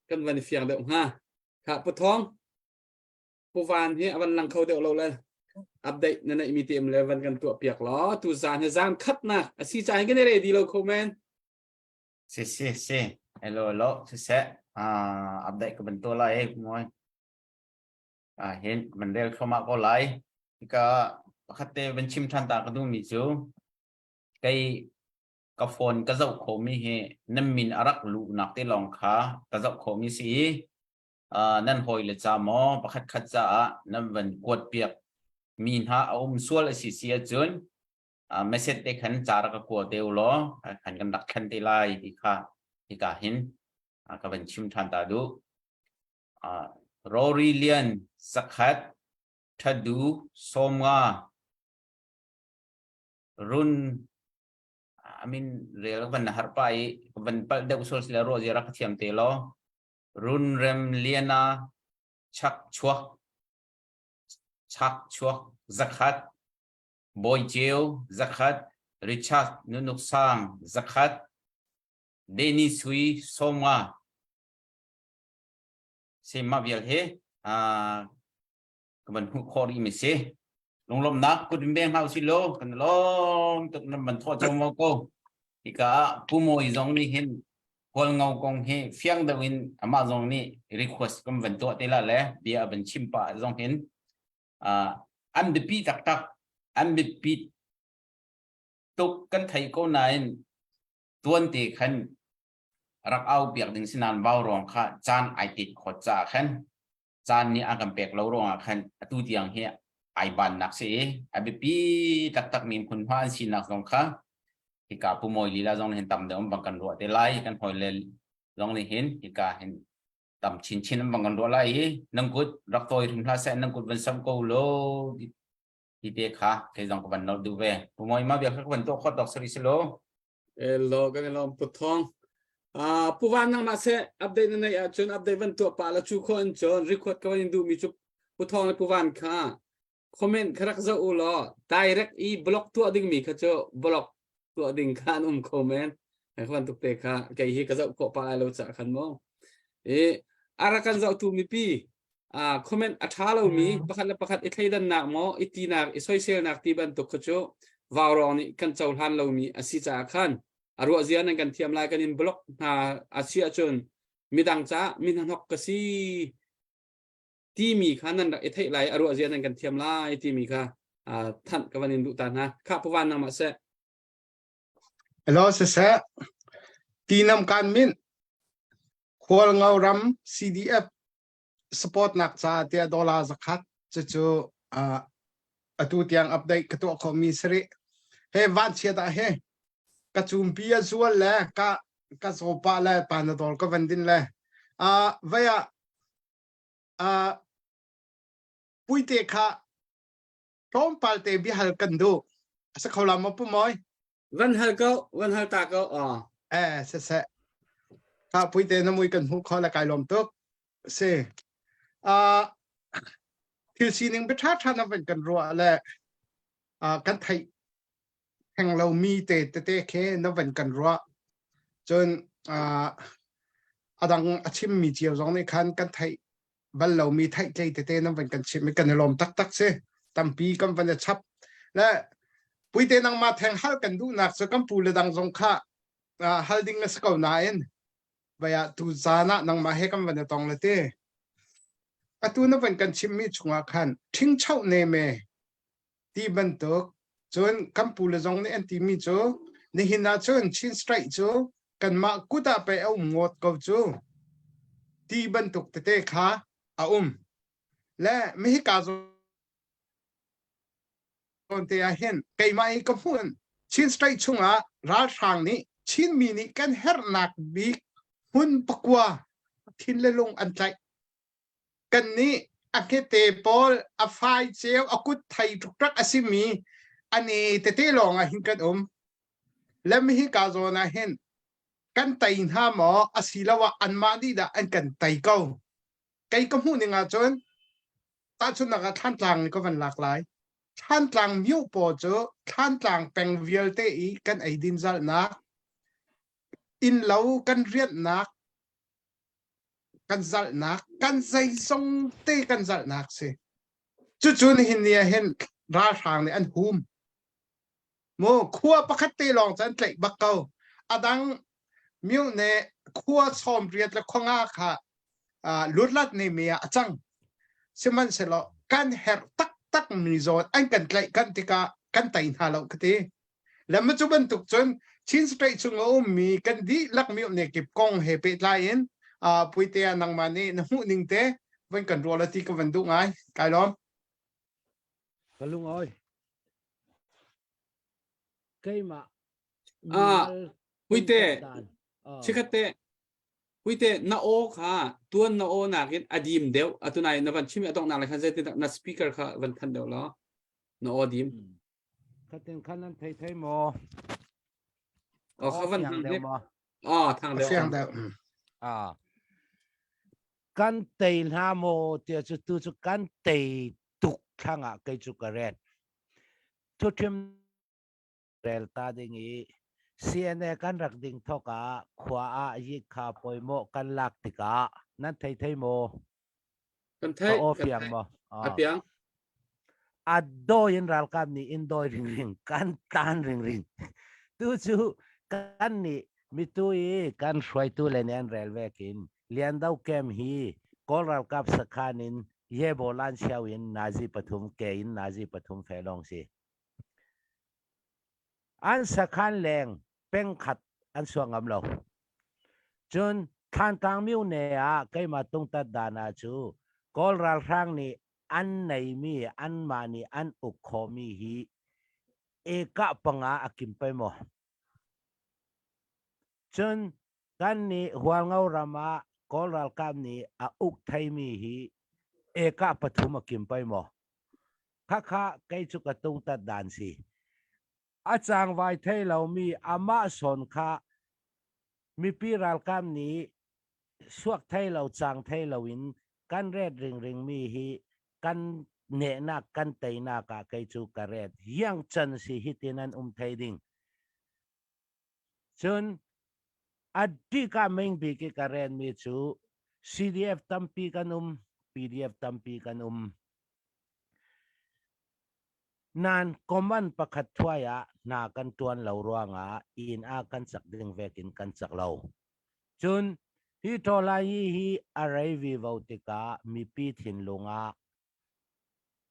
kan van i fiang deuh hnga kha puthong puvan hi a van lang kho deuh lo le update na neih mi te le van kan tuah piak law tu zan hi zan khatnak asi ca hin kan i ready lo kho men
Si si si. Hello hello. Siseh. Ah update ka ban tuah lai eh moi. Ah hin ban rel thluahmah ko lai. Hika pakhat te van chim than ta ka duh mi cu kei ka phone ka zoh khawh mi hi nan min a rak luh nak te lawng kha ka zoh khawh mi si i uh, nan hawi le ca maw pakhat khat caah nan van kuat piak mi hna a um sual a si si ahcun message te khan ca rak ka kua te u law khan kan rak thlen te lai ti kha hika hin ka van chim than ta duh. Rory Lian zakhat Thadu Sawmnga Run I mean rel van har pa i van pal deuh sol sila ro zia rak thiam te law Run Rem Liana Chak Chuak Chak Chuak zakhat Bawi Ceu zakhat, Richard Nunuk Sang zakhat, Danny Sui 50. Si mah vial hi ka van hmuh khawh rih mi si. Lunglawmhnak kut in beng hna usih law kan lawm tuk nan van thawh cang ko. Hika ah Pu Mawi zong nih hin Hualngo kong hi fiang deuh in amah zong nih request kan van tuah te la le bia a van chim pah zong hin an biapi taktak an biapi tuk kan thei ko nain tuan te khan rak au piak ding si nain vau ruang kha caan ai tit khawt caah khan caan nih a kan pek lo ruangah khan atu tiang hi ai ban nak si i a biapi taktak mi hmunhma an sinak zong kha hika Pu Mawi lila zong nih hin tam deuh bang kan ruah te lai kan hawile zong nih hin hika hin tam chinchin an bang kan ruah lai i nang kut rak tawi hrim hlah seh nang kut van sam ko lo ti te kha kei zong ka van nolh duh ve Pu Mawi ma bia kha ka van tuah khawt dok sari silo
Elo kan ilom pu thong ah pu van nang ma se update na nei ahcun update van tuah pa la chu kho an chon record ka van in duh mi chu pu thong le pu van kha comment kha rak zoh u law direct i block tuah ding mi kha cu block tuah ding kha an um kho men ai bantuk te kha kei hi ka zoh khawh pa lai lo ca khan mo e arakan zoh tu mipi a comment a tha lo mi pakhat le pakhat i thleidan nak mo i ti nak i soisel nak ti bantuk kha cu vaurong nih kan cohlan lo mi a si caah khan a ruah zia nan kan thiam lai kan in block hna a si ahcun midang ca mi hnahnok ka si timi kha nan rak i theih lai a ruah zia nan kan thiam lai timi kha thanh ka van in duh ta hna kha puvan nangmah seh
Hello siseh tinam kan min khual ngo ram CDF support nak ca tiah dollar zakhat cucu atu tiang update ka tuah khawh mi sari he van chiat ah he ka cumpi a zual le ka ka zopa le panadol ka van din le vaya Uh, puite kha tlawmpal te biahal kan duh. A sa kho la maw pu Mawi?
Van hal ko, van hal ta ko. Oh.
Eh, se se. Kha puite na mui kan hmuh kho la kai lawm tuk. Si. Uh, thil sining bia ṭha ṭha na van kan ruah le uh, kan theih theng lomi te tete khi na van kan ruah. Cun uh, a dang a chimmi cio zong nih khan kan theih bal lomi theihtlei tete nan van kan chimh i kan i lawm taktak si. Tampi kan van i chap. Le puite nangmah theng hal kan duhnak cu kan pu le dang zong kha uh, hal ding a si ko nain vai ah tu zan ah nangmah he kan van i tong le te. Atu na van kan chimmi chungah khan ṭhingchoh ne me ti bantuk cun kan pu le zong nih an timi cu Nihin ah cun Chin State cu kanmah kut ah pei a um ngawt ko cu ti bantuk tete kha a um. Le mihika zawn te ah hin keimah i ka hmuh Chin State chungah ralhrang nih Chinmi nih kan herhnak bik hmun pakua thin le lung an tlaih. Kannih a hngete pawl a fai ceu a kut thei ṭukṭak a simi ani tete lawng ah hin kan um. Le hika zawn ah hin kan tei hna maw asiloah anmah nih dah an kan tei ko. Kei ka hmuh ning ahcun tahchunhnak ah Thlantlang ka van lak lai. Thlantlang myo paw cu Thlantlang peng vialte i kan eidin zalnak, innlo kan rianhnak, kan zalhnak, kan zeizong te kan zalhnak si. Cucu nihin ni ah hin ralhrang nih an hum. Mu khua pakhat te lawng cu an tlaih bak ko. A dang myo ne khua sawm riat le khua nga kha lutlat ne mi ah a cang. Sihmanhsehlaw kan herh taktak mi zawn an kan tlaih kan tikah kan tei hna lo ka ti. Le ma cu bantuk cun Chin State chung a ummi kan dihlak mi ne kip kong he pehtlai in puitea nangmah nih na hmuh ning te van kan ruah la ti ka van duh ngai. Kai lawm.
Ka lung oi. Keimah
Ah, puite chikhat te puite na aw kha tuan na aw nakin a dim deuh atunai na van chim adong nak le khan zeitin na speaker kha van than deuh law na aw dim
Khatin khan nan thei thei maw?
Aw kha van
fiang deuh maw?
Aw thang deuh.
Fiang deuh.
Ah. Kan tei hna maw tia cu tu cu kan tei tuk thlang ah kei cu ka ret. Thuthim rel ta ding i CNA kan rak ding thok ah khua ah yik kha poimo kan lak tikah nan thei thei maw?
Kan theih.
Ka aw fiang maw?
A piang.
A dawi in ralkap nih in dawi ringring kan tlan ringring. Tu cu kan nih mitu i kan hruaitu le nih an rel vekin Liando camp hi Kawl ralkap sakhan in Yebo Lan Xiao in nazi pathum ke in nazi pathum fe lawng si. An sakhan leng pengkhat an suak ngam lo. Cun Thlantlang myone ah keimah tungtat dan ah cu Kawl ralhrang nih an neimi anmah nih an uk khawhmi hi ekah panga a kim pei maw. Cun kan nih Hualngo ram ah Kawl ralkap nih a uk theimi hi ekah pathum a kim pei maw. Khakha kei cu ka tungtat dan si. A cangvai thei lomi amah sawn kha mipi ralkap nih suak thei lo cang thei loin kan ret ringring mi hi kan nehnak kan teinak ah kei cu ka ret yang can si hitin an um thei ding cun a dika meng bik i ka ren mi cu CDF tampi kan um PDF tampi kan um Nain command pakhat thuai ah hna kan ṭuan lo ruangah inn ah kan cak ding vekin kan cak lo. Cun hi ṭawlai hi a rei vivo tikah mipi thinlung ah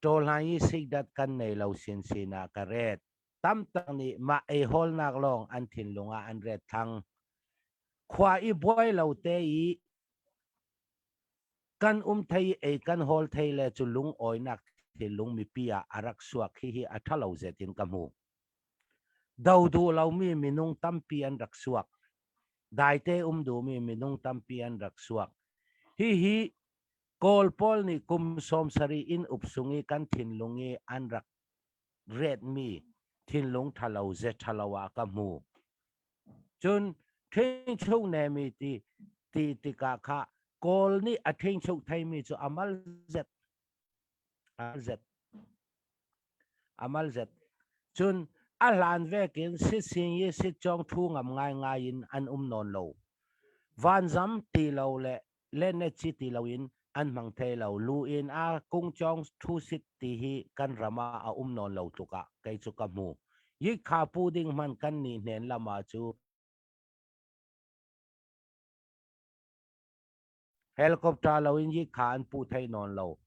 ṭawlai sikdat kan nei lo sinsin ah ka ret. Tamtak nih mah ei hawlnak lawng an thinlung ah an ret thang. Khua i buai lo te i Kan um thei i ei kan hawl thei le cu lungawinak thinlung mipi ah a rak suak hihi a ṭhalo zet in ka hmu. Do duh lomi minung tampi an rak suak. Daite um duhmi minung tampi an rak suak. Hihi Kawl pawl nih kum 70 in up sung i kan thinlung i an rak retmi thinlung ṭhalo ze ṭhalo ah ka hmu. Cun ṭhingchuk nemi ti ti tikah kha Kawl nih a ṭhingchuk theimi cu a mal zet a zet a mal zet. Cun a hlan vekin sitsing i sitcawng ṭhu ngam ngaingai in an um nawn lo. Vanzam ti lo le lenetci ti loin an hmang thai lo. Lu in a kungcawng ṭhu sit ti hi kan ram ah a um nawn lo tluk ah kei cu ka hmu. Yikha pu ding hmanh kan nih hnen lam ah cu helicopter loin yikha an pu thai nawn lo.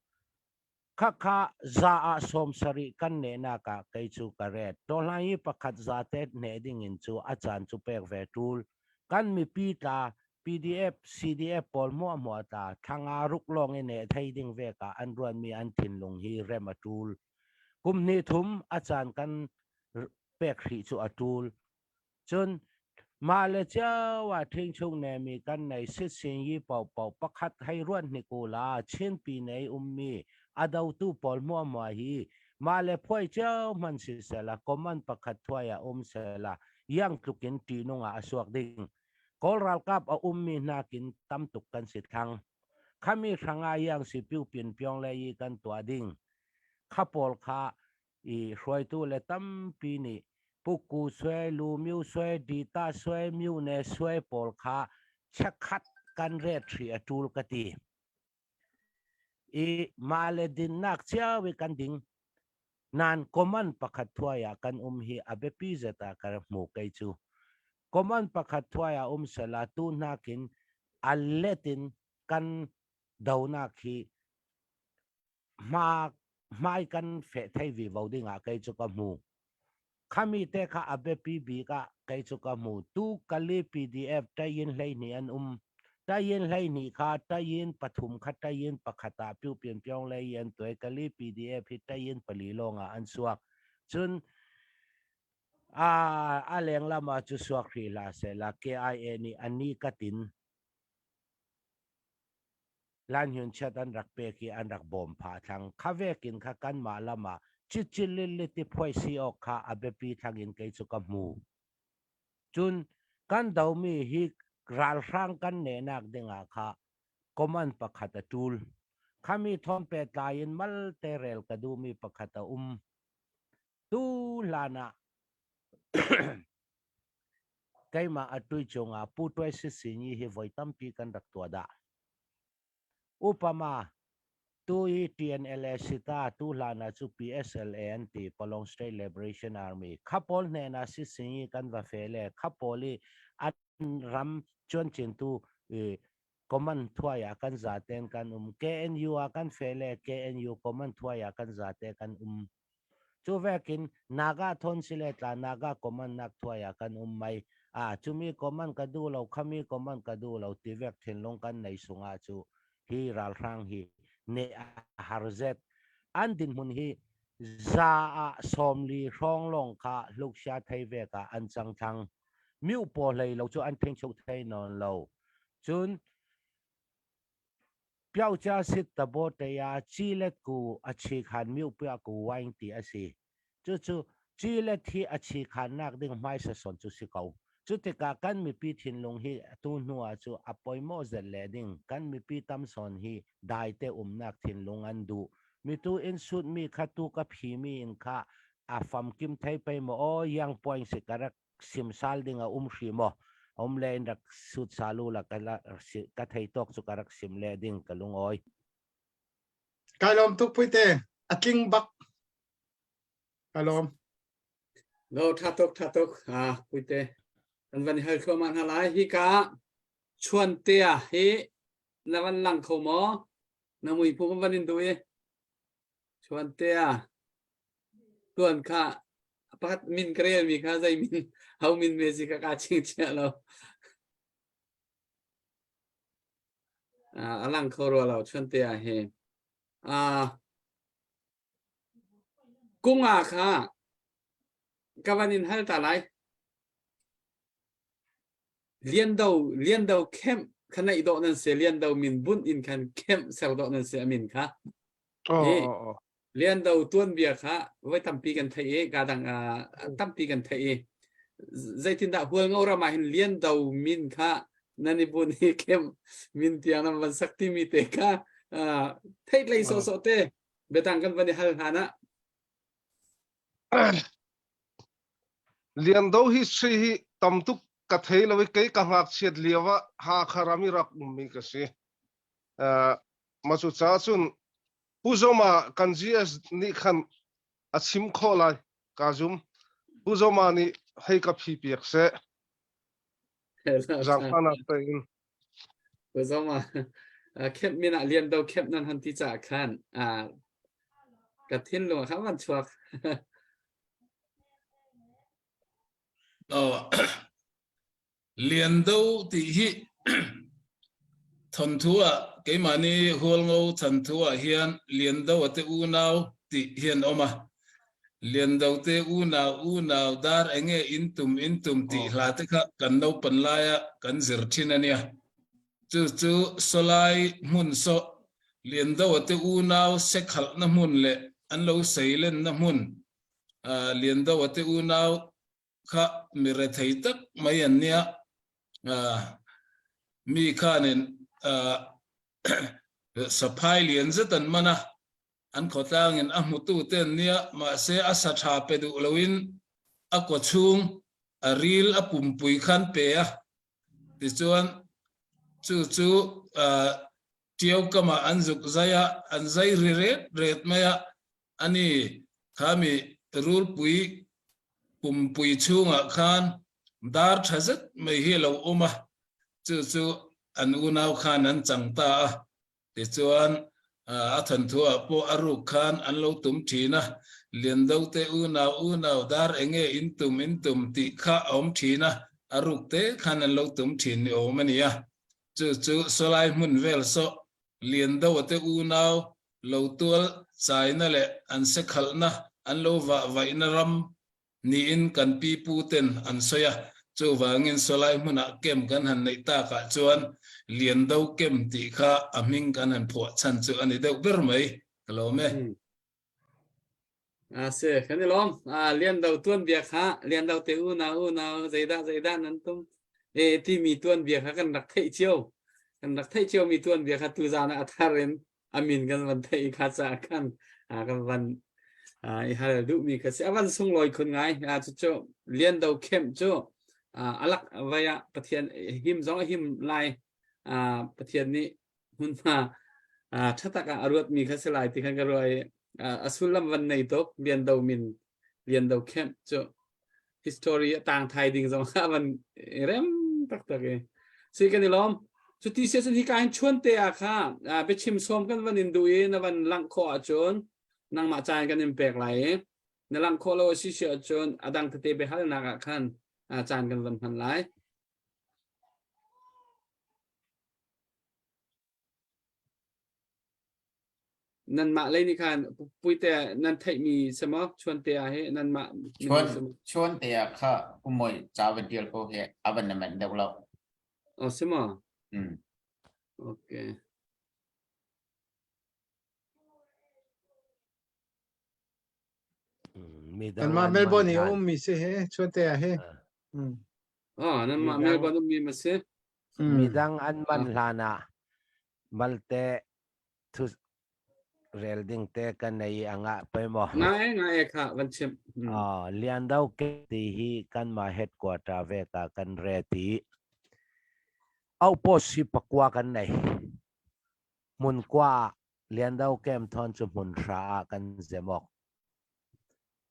Khakha za ah 70 kan nehnak ah kei cu ka ret. Tawhlan i pakhat za te neh ding in cu a caan cu pek ve tul. Kan mipi tla PDF, CDF pawl hmuahhmuah tla thlanga ruk lawng i neh thei ding vek ah an ruanmi an thinlung hi rem a tul. Kum hnih thum a caan kan pek hrih cu a tul. Cun mah le cio ah ṭhingchung nemi kan nei sitsin yi paohpaoh pakhat hei ruat hnik u la Chinpi nei ummi a dotu pawl hmuahhmuah hi mah le phuai cio hmanh siseh common pakhat thuai ah um sehla iang tluk in ṭihnung ah a suak ding. Kawl ralkap a ummi nakin tam tuk kan si thlang. Khami hrangah iang si piu pin pyong le i kan tuah ding. Kha pawl kha i hruaitu le tampi nih Pukku Swe, Lu Myu Swe, Dita Swe, Myu Ne Swe pawl kha chiakhat kan ret hri a ṭul ka ti. I mah le dinnak cio i kan ding. Nan common pakhat thuai ah kan um hi a biapi zet ah ka hmu kei cu. Common pakhat thuai ah um sela tu nakin a let in kan donak hi hma hmai kan feh thei vi vo ding ah kei cu ka hmu. Khami te kha a biapi bik ah kei cu ka hmu. Tu Kali PDF tayin 12 an um. Tayin 12 kha tayin pathum kha tayin pakhat ah piu pian pyong lei an tuai Kali PDF hi tayin pali lawng ah an suak. Cun a a leng lam ah cu suak hrih hlah sehla KIA nih ani katin Lanhyun chiat an rak pek i an rak bawm phah thlang. Kha vekin kha kanmah lam ah citcilili ti phuai si awk kha a biapi thlang in kei cu ka hmu. Cun kan domi hi ralhrang kan nehnak dingah kha command pakhat a ṭul. Khami thawng pehtlai in malte rel ka duhmi pakhat a um. Tu hlan ah Keimah a tui cungah Pu Tuai Sisinyi hi voi tampi kan rak tuah dah. Upama tu hi TNLA sita tu hlan ah cu PSLA an ti Palong State Liberation Army. Kha pawl hnen ah Sisinyi kan va fe le kha pawl i an ram chuanchin tu command thuai ah kan zaten kan um. KNU ah kan fe le KNU command thuai ah kan zate kan um. Cu vekin Naga thawn sile tla Naga command nak thuai ah kan um mai. A cumi command ka duh lo khami command ka duh lo ti vek thinlung kan nei sungah cu hi ralhrang hi ne a har zet. An dinhmun hi za ah 40 hrawng lawng kha hluksia thei vek ah an cang thlang. Miu paw hlei lo cu an thing chuk thei nawn lo. Cun Pyocha sit tabo teya chilet ku a chi khan miu pia ku waing ti a si. Cucu chilet hi a chi khan nak ding hmaisa son cu si ko. Cu tikah kan mipi thinlung hi tu hnu ah cu a poimawh zet le ding kan mipi tam sawn hi dai te umnak thinlung an duh. Mitu in sut mi kha tu ka phi mi in kha a famkim thei pei maw aw yang point si ka rak simsal ding a um hri maw um le in rak sut salu la ka ka thei tawk cu ka rak sim le ding ka lungawi
Kai lawm tuk puite a tling bak ka lawm
Lo tha tuk tha tuk ha puite kan van hal thluahmah hna lai hi ka chuan te ah hi na van lang kho maw na mui phu kan van in du i chuan te ah Tuan kha pakhat min ka relmi kha zei min ho min me si kha kaa chingchiah lo. Uh, a lang kho rua lo chuan te ah hi. Uh, kunga kha ka van in hal ta lai. Lian Do Lian Do camp kha naih dawh nan si Lian Do min bunh in khan camp ser dawh nan si a min kha.
Oh,
Hi
oh, oh.
Lian Do tuanbia kha voi tampi kan theih i ka dang uh, tampi kan theih i zeitindah Hualngo ram ah hin Lian Do min kha nan i bun i camp min tiang nan van sak timi te kha uh, theih lei sawhsawh te biatang kan van i hal hna na.
Lian Do history hi tam tuk ka thei lo i kei ka ngakchiat lio ah Hakha ram i rak ummi ka si. Uh, mah cu caah cun Pu Zoma kan GS nih khan a chim khawh lai ka zum. Pu Zoma nih hei ka phi piak seh. Zaangfahnak tein.
Pu Zoma, camp min ah Lian Do camp nan han ti caah khan. Ka thinlung ah khan van chuak.
Oh. Liando ti hi thawnthu ah keimahni Hualngo thanthu ah hian Liando a te unau ti hi an awm a. Liando te unau unau dar enge in tum in tum tih hla te kha kan naupan laia kan zir thin a nia. Chu chu sawlai hmun saw Liando a te unau sekhalhna hmun leh an lo seilenna hmun Liando a te unau kha mi rethei tak mai an nia. Mi khanin saphai lian zet an man a, an khawtlangin a hmutu te an nia, mahse a sa tha pe duh loin a kawchhung a ril a pumpui khan pe a, tichuan chu chu Ṭiau kamah an zuk zai a, an zai ri ret ret mai a, ani khami rulpui pumpui chhungah khan dar ṭha zet mai hi a lo awm a, chu chu an unau khan an chang ta a, tichuan a thawnthuah pawh a ruk khan an lo tum ṭhin a, Liando te unau unau dar enge in tum in tum tih kha a awm ṭhin a, a ruk te khan an lo tum ṭhin ni awm a ni a. Chu chu sawlai hmun vel saw Liandoa te unau lo tual chaina leh an sekhalhna an lo vah vaihna ram niin kan pi pu ten an sawi a, chuvangin sawlai hmunah camp kan han neih takah chuan Liando Camp tih kha a hming kan han phuah chhan chu a ni deuh ber mai, ka lawm e.
A si, kan i lawm. A lian do tuan bia kha, lian do te unau unau zeidah zeidah nan tum. E timi tuan bia kha kan rak theih cio. Kan rak theih cio mi tuan bia kha tuzan ah a thar in a min kan van theih kha ca khan a kan van i hal duh mi kha si. A van sunglawi khun ngai. A cu cu lian do khem cu alak vai ah Pathian him zong a him lai. Pathian nih hmunhma ṭha tak ah a ruatmi kha si lai ti khan ka ruah i a sullam van nei tuk Lian Do min Lian Do Camp cu history a tang thai ding zong ah van rem taktak i si kan i lawm cu ti sia cun hi ka hin chuan te ah kha biachim sawm kan van in duh i na van langh khawh ahcun nangmah caan kan in pek lai i na langh khawh lo a si si ahcun a dang tete biahalnak ah khan caan kan van hman lai Nanmah lei nih khan puite nan theihmi si maw chuante ah hi nanmah
Chuan chuante ah kha pumoi ca van tial ko hi a van na manh deuh lo.
Oh si maw?
Mm.
Okay.
Kanmah Melbourne i a ummi si hi chuante ah hi. Mm.
Oh, nanmah Melbourne ummi ma si?
Midang an man hlan ah malte thu rel ding te ka nei anga poi mo.
Ngai ngai kha van chim.
Ah Lian Do ke ti hi kan ma headquarter ve ka kan re ti. Outpost hi pakua kan nei. Hmun kwa Lian Do camp thon chu hmun hra ah kan zemok.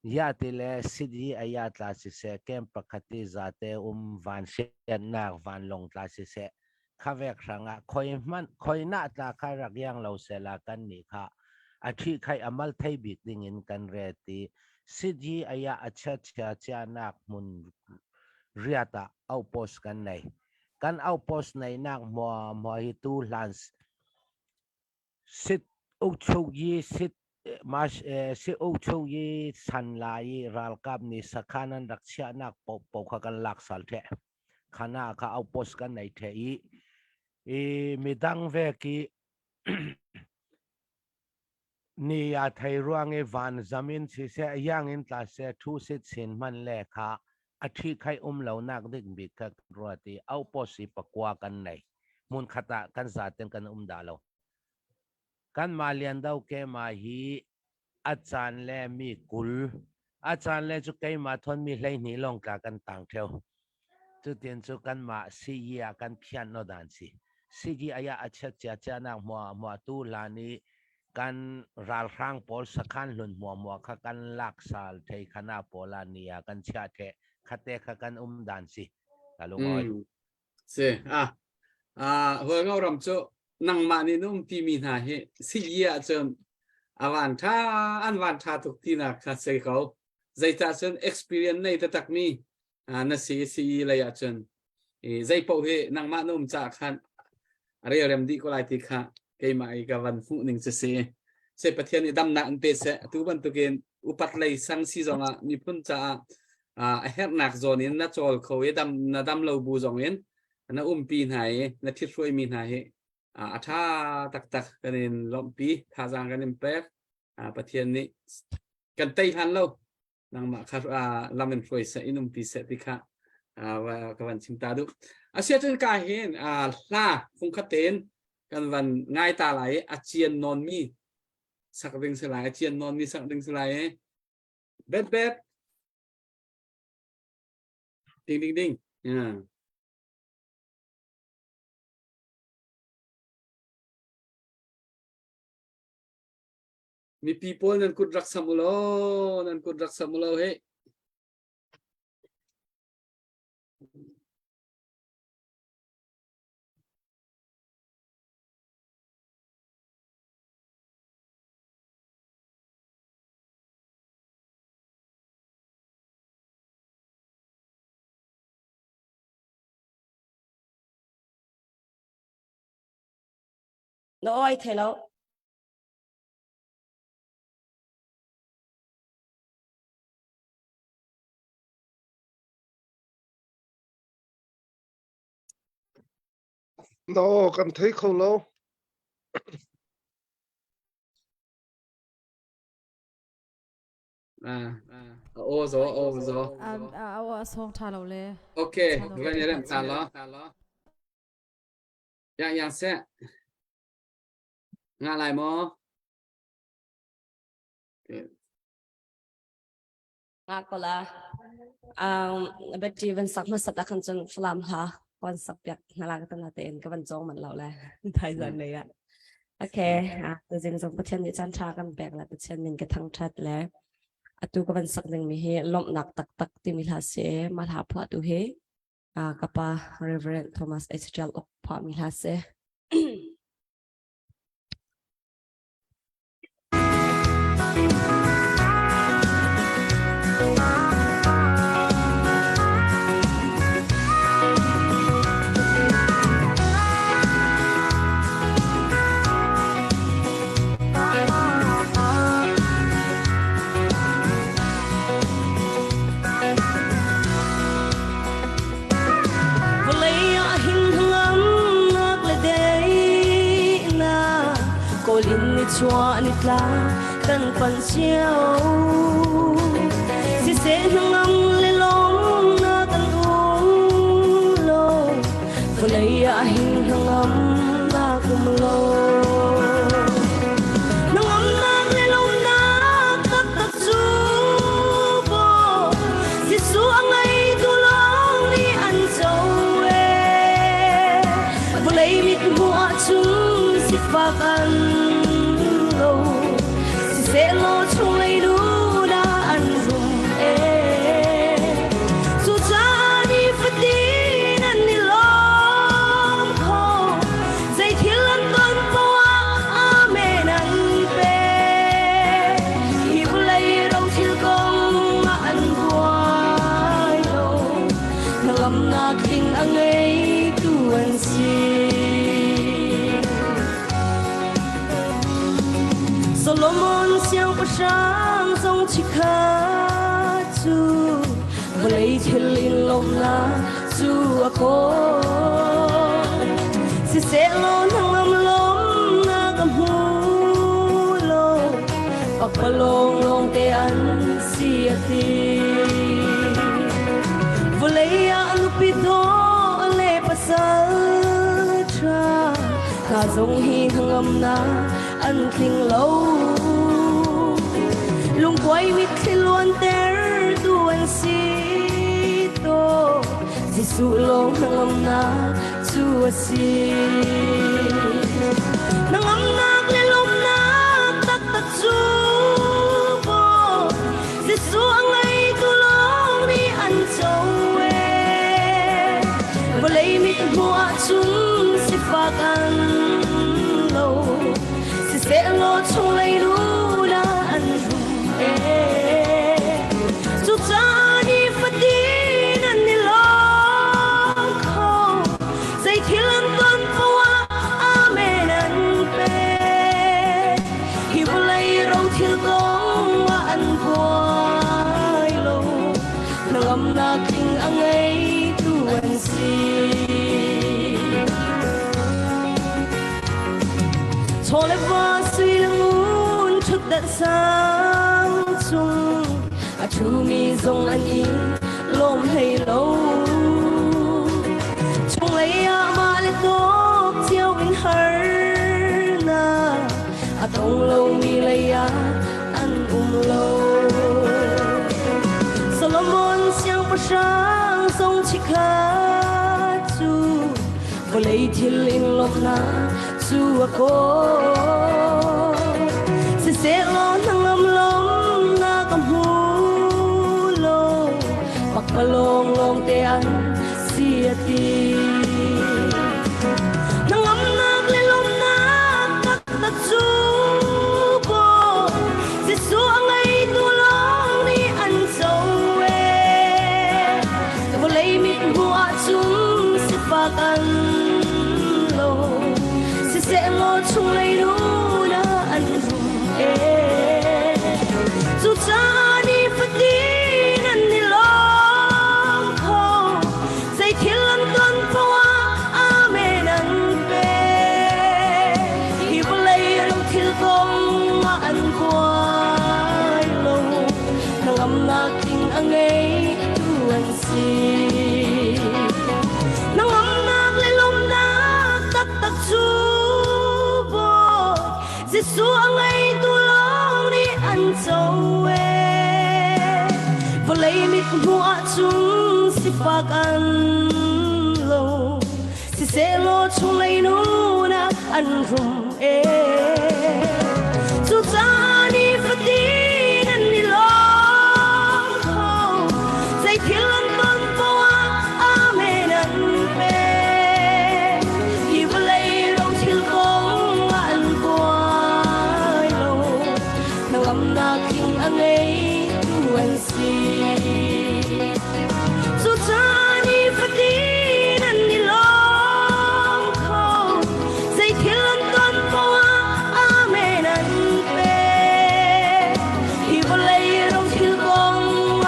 Ya ti le city aya tla siseh, camp pakhat i zate um van siannak vanlawng tla siseh, khavek hrangah khoi hmanh khoi na tla kha rak yang lo sela kan nih kha a thi khai amal thei bik ding in kan re ti city aya a chia chia chia nak hmun riata outpost kan nei kan outpost nei nak hmua hmua hi tu hlan Sit ukchuk-yi sit si ukchuk-yi san lai i ralkap nih sakhan an rak chiahnak paohpaoh kha kan lak sal ṭheh. Khana kha outpost kan nei ṭheh i i midang vek i ni a thei ruang i van zam in siseh yang in tla seh thu sit sin hman le kha a ṭhi khai um lonak dik bik kha kan ruat i outpost i pakua kan nei. Hmunkhat ah kan zaten kan um dah lo. Kanmah Lian Do keimah hi a caan le mi 20, a caan le cu keimah thawn mi 12 lawng tla kan tang theo. Cutin cu kanmah siyi ah kan phian no dan si. Siyi aya a chiat cia cia nak hmua hmua tu hlan i kan ralhrang pawl sakhan hlun hmua hmua kha kan lak sal thei khana pawl ah ni ah kan chia the khate kha kan um dan si. Ka lung oi.
Mm. Si. Ah. Ah, Hualngo ram cu nangmah nih na umpi mi hna hi siyi ahcun. A van tha an van tha tuk tinak kha sei ko. Zeicah cun experience nei taktak mi na si si lei ah cun zei paoh hi nangmah na um caah khan a relrem dih ko lai ti kha keimah i ka van hmuh ning cu si. Se Pathian nih damnak in pe seh. Atu bantukin upat lei sang si zongah miphun caah a herhnak zawn in na cawl kho i dam na dam lo bu zong in na umpi hna i na ṭhithruai mi hna hi a ṭha taktak kan in lawmhpi thazaang kan in pek. Pathian nih kan tei hlan lo nangmah kha lam in hruai seh in umpi seh ti kha ka van chim ta duh. Asiahcun ka hin hla fungkhat tein kan van ngai ta lai i a cian nawn mi sak ding si lai a cian nawn mi sak ding si lai i bet bet ding ding ding yeah. Mipi pawl nan kut rak sam ulaw, nan kut rak sam ulaw he.
Na oi thei lo.
No, kan thei kho lo.
Ah, aw zo, aw zo.
Aw a song tha lo le.
Okay, van i rem ta lo. Yang yang seh. Nga lai maw?
Nga ko la. Um, beti van sak hmasat ah khan cun Falam hla van sak piak hna la ka na tein ka van cawng man lo le thai zan nei ah. Okay, ah tuzing zong Pathian nih caan tha kan pek le Pathian min ka thangthat le atu ka van sak ding mi hi lawmhnak taktak timi hla si ma hla phuah tu hi ah ka pa Reverend Thomas H. Tial Ok phuah mi hla si. Vawlei ah hin hnangamnak le daihnak kawl in ni chuah ni tla kan panh cio. Siseh hnangam le lawmnak kan um lo, vawlei ah hin hnangamnak um lo. Hnangamnak le lawmnak taktak cu maw Jesuh a ngeitu lawng nih an co ee. Vawlei mit hmuh ahcun sifak an lo. Siseh-law chunglei nun ah an rum ee. Cucaah nifatin an i lawm kho. Zeithil an ton poah amen an pek. Hi vawlei rothil kong ah an buai lo. Hnangamnak tling a ngeitu an si. Solomon siangpahrang zong chikkhat cu vawlei thil in lawmhnak cu a kawl. Sisehlaw hnangam lawmnak a hmu lo, pakpalawng lawngte an si a ti. Vawlei ah nupi dawh le pasal ṭha, hna zong hi hnangamnak an tling lo. Lungkuai mitthli luantertu an si tawn. Jesuh lawng hnangamnak cu a si. Hnangamnak le lawmhnak taktak cu maw Jesuh a ngeitu lawng nih an co ee. Vawlei mit hmuh ahcun sifak an lo. Sisehlaw chunglei lu. Chaw le va sui le ngun ṭhutdan sang cung a ṭhumi zong an i lawm hlei lo. Chunglei ah mah le tawk cio in harnak a tong lomi lei ah an um lo. Solomon siangpahrang zong chikkhat cu vawlei thil in lawmhnak cu a kawl. Siseh-law hnangam lawmnak a hmu lo, pakpalawng lawngte an si a ti. Hnangamnak le lawmhnak taktak cu kaw, Jesuh a ngeitu lawng nih an co ee. Vawlei mit hmuh ahcun sifak an lo. Siseh-law chunglei nun ah an rum ee. Cucaah nifatin an i lawm kho. Zei thil an ton poah ah amen an pek. Hi vawlei ram thil kong ah an buai lo. Hnangamnak tling a ngei tu an si. Hnangamnak le lawmhnak taktak cu Bawi Jesuh a ngeitu lawng nih an co ee. Vawlei mit hmuh ahcun sifak an lo. Sisehlaw chunglei nun ah an rum ee. Cucaah nifatin an i lawm kho. Zei thil an ton poah ah amen an pek. Hi vawlei rothil kong ah an buai lo. Hnangamnak tling a ngei tu an si. Cucaah nifatin an i lawm kho. Zei thil an ton poah ah amen an pek. Hi vawlei rothil kong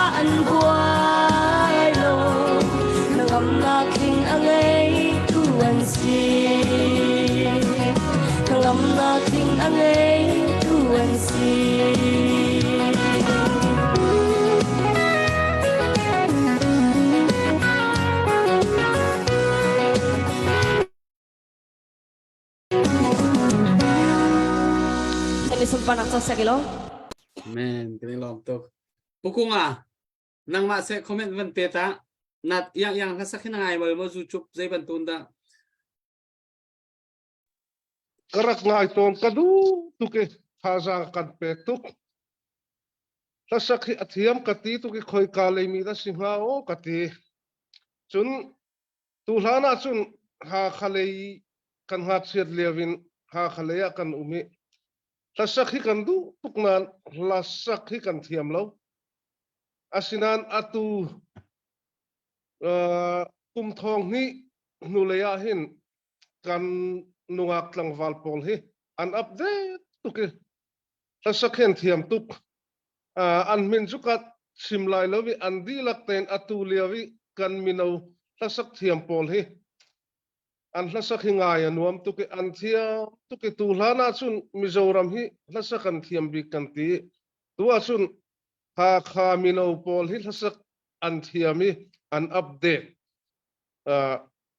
ah an buai lo. Hnangamnak tling a ngei tu an si. Hnangamnak tling a ngei tu an si. Kan i sunparnak co sek ilo.
Amen. Kan i lawm tuk. Pukunga, nangmah se comment van pe ta. Nat yang yang hlasak hi na ngai bal maw zu chup zei bantun dah?
Ka rak ngai tawn ka duh tuk i thazaang kan pek tuk. Hlasak hi a thiam ka ti tuk i khoika leimi dah si hnga aw ka ti. Cun tuhlan ah cun Hakha lei kan ngakchiat lio in Hakha lei ah kan um i hlasak hi kan duh tuk nain hlasak hi kan thiam lo. Asinain atu kum thong hnih hnulei ah hin kan nungak tlangval pawl hi an update tuk i hlasak hi an thiam tuk. An min cu ka chim lai lo i an dihlak tein atu lio i kan mino hlasak thiam pawl hi an hlasak hi ngai a nuam tuk i an thiam tuk i tu hlan ah cun Mizoram hi hlasak an thiam bik kan ti. Tu ah cun Hakha mino pawl hi hlasak an thiam i an update.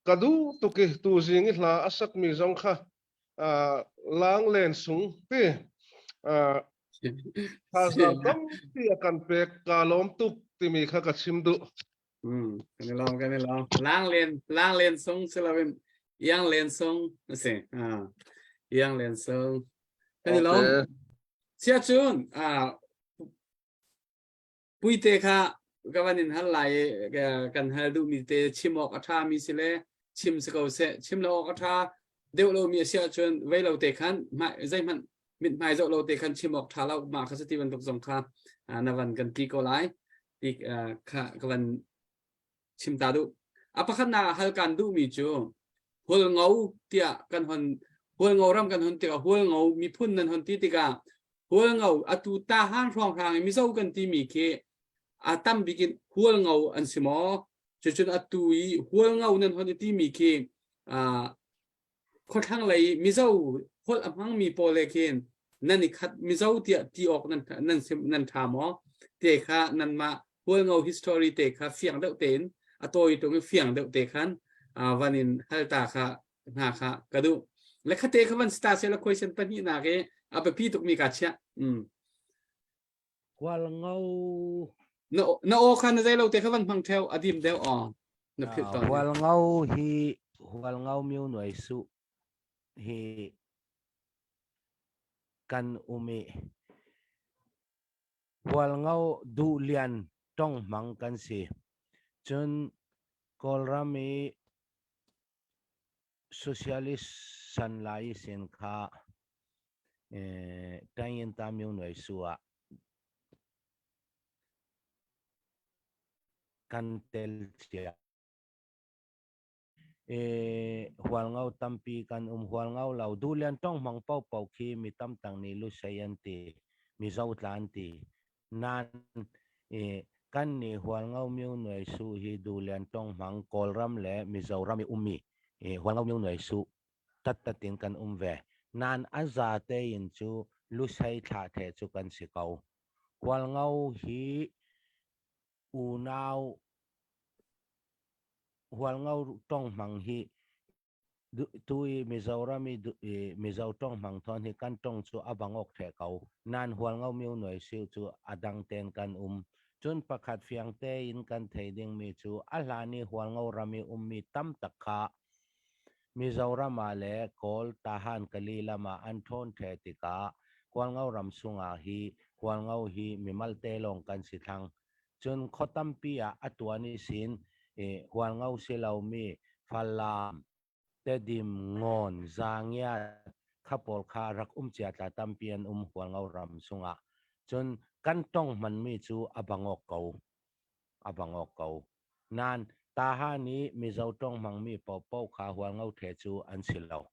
Ka duh tuk i tuzing i hla a sakmi zong kha lang len sung ti thazaang tampi a kan pek ka lawm tuk timi kha ka chim duh.
Kan i lawm kan i lawm. Lang len lang len sung si loin iang len sung a si. Iang len sung. Kan i lawm. Sia cun Puite kha ka van in hal lai i kan hal duhmi te chim awk a ṭhami si le chim si ko seh. Chim lo awk a ṭha deuh lomi a si ahcun vei lo te khan zeihmanh mithmai zoh lo te khan chim awk ṭha lo mah kha ti bantuk zong kha na van kan ti ko lai ti kha ka van chim ta duh. A pakhatnak ah hal kan duhmi cu Hualngo tiah kan hon Hualngo ram kan hon tikah Hualngo miphun nan hon ti tikah Hualngo atu Tahan hrawnghrang i Mizo kan timi khi a tam bik in Hualngo an si maw? Cucun atu i Hualngo nan hon i timi khi khuathlang lei Mizo Holh a hmangmi pawl he khin nan i khat Mizo tiah ti awk nan nan sim nan ṭha maw? Te kha nanmah Hualngo history te kha fiang deuh tein a tawi tung i fiang deuh te khan van in hal ta kha hna kha ka duh. Le khate kha van sta se la question pahnihnak i a biapi tukmi ka chiah.
Hualngo
Na na aw kha na zei lo te kha van hmang theo a dim deuh aw na philh tawn.
Hualngo hi Hualngo myu nuai su hi kan um i Hualngo duhlian tonghmang kan si. Cun Kawlram i socialist san lai sin kha Tayinta Myo Nuai Su ah kan tel cia. Hualngo tampi kan um. Hualngo lo Duhlian tong hmang paohpaoh khi mi tamtang nih Lusei an ti, Mizo tla an ti. Nain kan nih Hualngo Myo Nuai Su hi Duhlian tong hmang Kawlram le Mizoram i ummi Hualngo Myo Nuai Su tattat in kan um ve. Nain a za tein cu Lusei thlah the cu kan si ko. Hualngo hi unau Hualngo tong hmang hi tu i Mizoram i Mizo tong hmang thon hi kan tong cu a bang awk the ko. Nan Hualngo myo nuai siu cu a dang ten kan um. Cun pakhat fiang tein kan thei dingmi cu a hlan i Hualngo ram i ummi tam tak kha Mizoram ah le Kawl Tahan Kali lam ah an ṭhawn the tikah Hualngo ram sungah hi Hualngo hi mimal te lawng kan si thlang. Cun khua tampi ah a tuan i sin i Hualngo si lomi Falam, Tedim, Ngawn, Zangiat kha pawl kha rak um cia tla tampi an um Hualngo ram sungah. Cun kan tong hmanmi cu a bangawk ko. A bangawk ko. Nain Tahan i Mizo ṭawng hmangmi paohpaoh kha Hualngo the cu an si lo.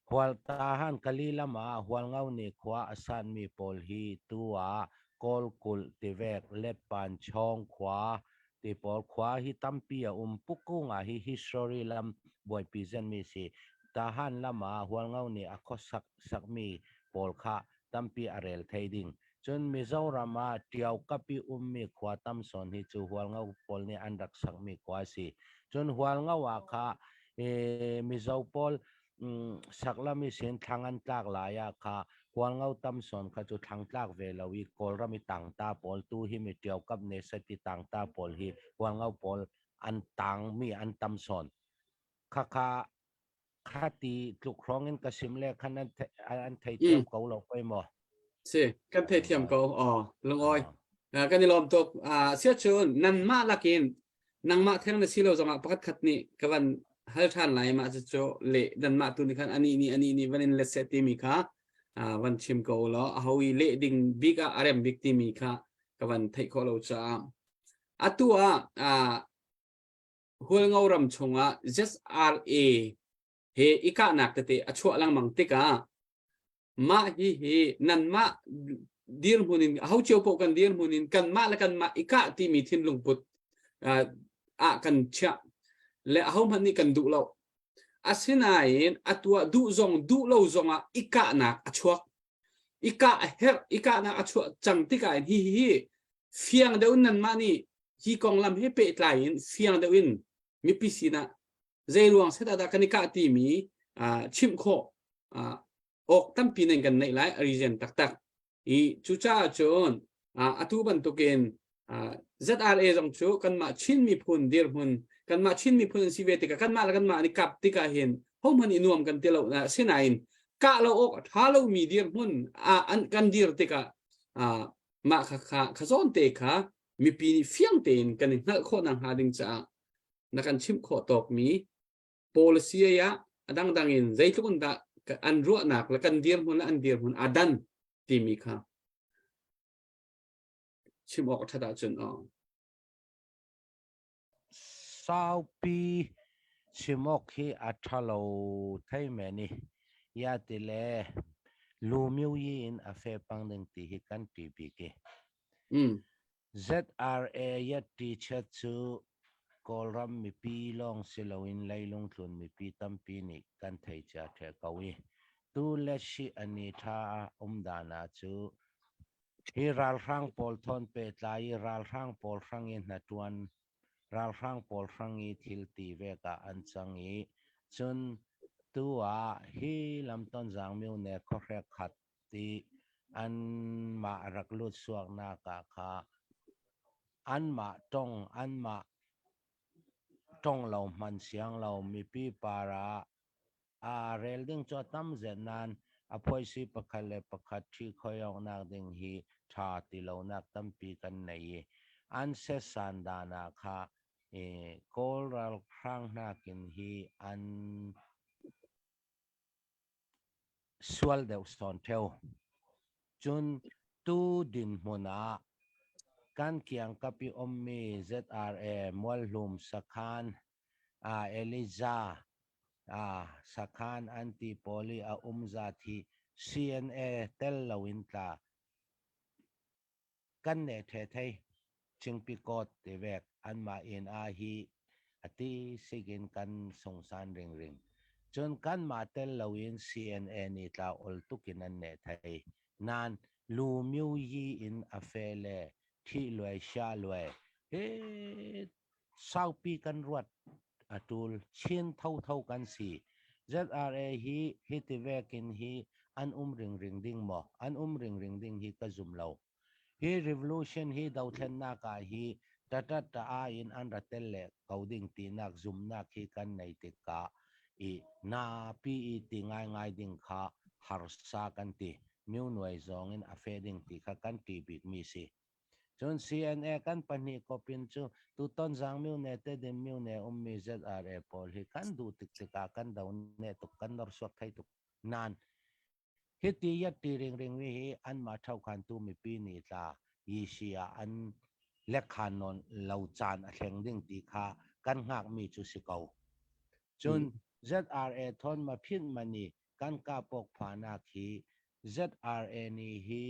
Hual Tahan Kali lam ah Hualngo nih khua a sanmi pawl hi tu ah Kawlkulh, Tivek, Letpan, Chawng khua ti pawl khua hi tampi a um. Pukung ah hi history lam buaipi zenmi si. Tahan lam ah Hualngo nih a khuasak sakmi pawl kha tampi a rel thei ding. Cun Mizoram ah Ṭio kap i ummi khua tam sawn hi cu Hualngo pawl nih an rak sakmi khua a si. Cun Hualngo ah kha Mizo pawl saklam i sin thlang an tlak lai ah kha Hualngo tam sawn kha cu thlang tlak ve lo i Kawlram i tangta pawl tu hi mi Ṭio kap ne sati tangta pawl hi Hualngo pawl an tangmi an tam sawn. Khakha Khati tluk hrawng in ka sim le khan an an theithiam ko lo koi maw?
Si, kan theithiam ko. Oh, lungawi. Kan i lawm tuk. Sia chun nanmah lakin nangmah theng na si lo zongah pakhat khat nih ka van hal ṭhan lai mah cu le nanmah tu nih khan ani nih ani nih van in let seh timi kha van chim ko law a ho i leh ding bik ah a rem bik timi kha ka van theih khawh lo caah atu ah Hualngo ram chungah ZRA he i kahnak tete a chuah lengmang tikah mah hi hi nanmah dirhmun in ho cio paoh kan dirhmun in kanmah le kanmah i kah timi thinlung put ah kan chiah le ahohmanh nih kan duh lo. Asinain a tuah duh zong duh lo zongah i kahnak a chuak. I kah a herh i kahnak a chuah cang tikah hin hi hi fiang deuh in nanmah nih hi konglam he pehtlai in fiang deuh in mipi sinah zei ruang set ah dah kan i kah timi chimh khawh awk tampi nan kan neih lai a reason taktak i cucaah cun atu bantukin ZRA zong cu kanmah Chin miphun dirhmun kanmah Chin miphun an si ve tikah kanmah le kanmah an i kap tikah hin hohmanh i nuam kan ti lo sinain kah lo awk a ṭha lomi dirhmun an kan dir tikah mah kha kha kha zawn te kha mipi nih fiang tein kan i hngalh khawh nakhnga ding caah na kan chimh khawh tawkmi policy ah a dangdang in zeitluk in dah an ruahnak le kan dirhmun le an dirhmun a dan timi kha chim awk a ṭhat ahcun aw.
Saupi chim awk hi a ṭha lo thei men i ya ti le lumyu yi in a fe pang ding ti hi kan ṭi bik i. ZRA yat ṭi chet cu Kawlram mipi lawng si loin leilung tlun mipi tampi nih kan thei cia ṭheh ko i. Tu le shi ani tha um dana cu hi ralhrang pawl thawn pehtlai i ralhrang pawl hrang i hnaṭuan ralhrang pawl hrang i thil ti vek ah an cang i cun tu ah hi lamtonzang myone khuahrek khat ti anmah rak lut suaknak ah kha anmah tong anmah tong lo hman siang lo mipi par ah Aa rel ding cu a tam zet nain a phuaisi pakhat le pakhat ṭhi khoi awknak ding hi ṭha ti lonak tampi kan nei i an setsan dan ah kha i Kawl ralhrang nakin hi an sual deuh sawn ṭheo. Cun tu dinhmun ah kan kiangkap i ummi ZRA Mualhlum sakhan ah Elijah ah sakhan an ti pawl i a um zat hi CNA tel loin tla kan ne the thei Chingpikawt ti vek anmah inn ah hi ati sikin kan sungsan ringring. Cun kanmah tel loin CNA nih tla ol tukin an ne thei. Nan lu myu yi in a fe le thi luai sha luai he saupi kan ruat a tul chin thotho kan si. ZRA hi hiti vekin hi an um ringring ding maw? An um ringring ding hi ka zum lo. Hi revolution hi dothlennak ah hi tatata in an ra tel le ko ding tinak zumnak hi kan nei tikah i na pi i ti ngaingai ding kha harsa kan ti. Myu nuai zong in a fe ding ti kha kan ti bik mi si. Cun CNA kan pahnih kop in cu tuton Zangmyu ne Tedim myone ummi ZRA pawl hi kan duh tik tikah kan do ne tuk kan norsuak thei tuk nain hiti yatti ringring mi hi anmah ṭhokhantu mipi nih tla yisi ah an lekhan nawn lo caan a thleng ding ti kha kan hngakmi cu si ko. Cun ZRA thawn ma phit mani kan kapok phanak hi ZRA nih hi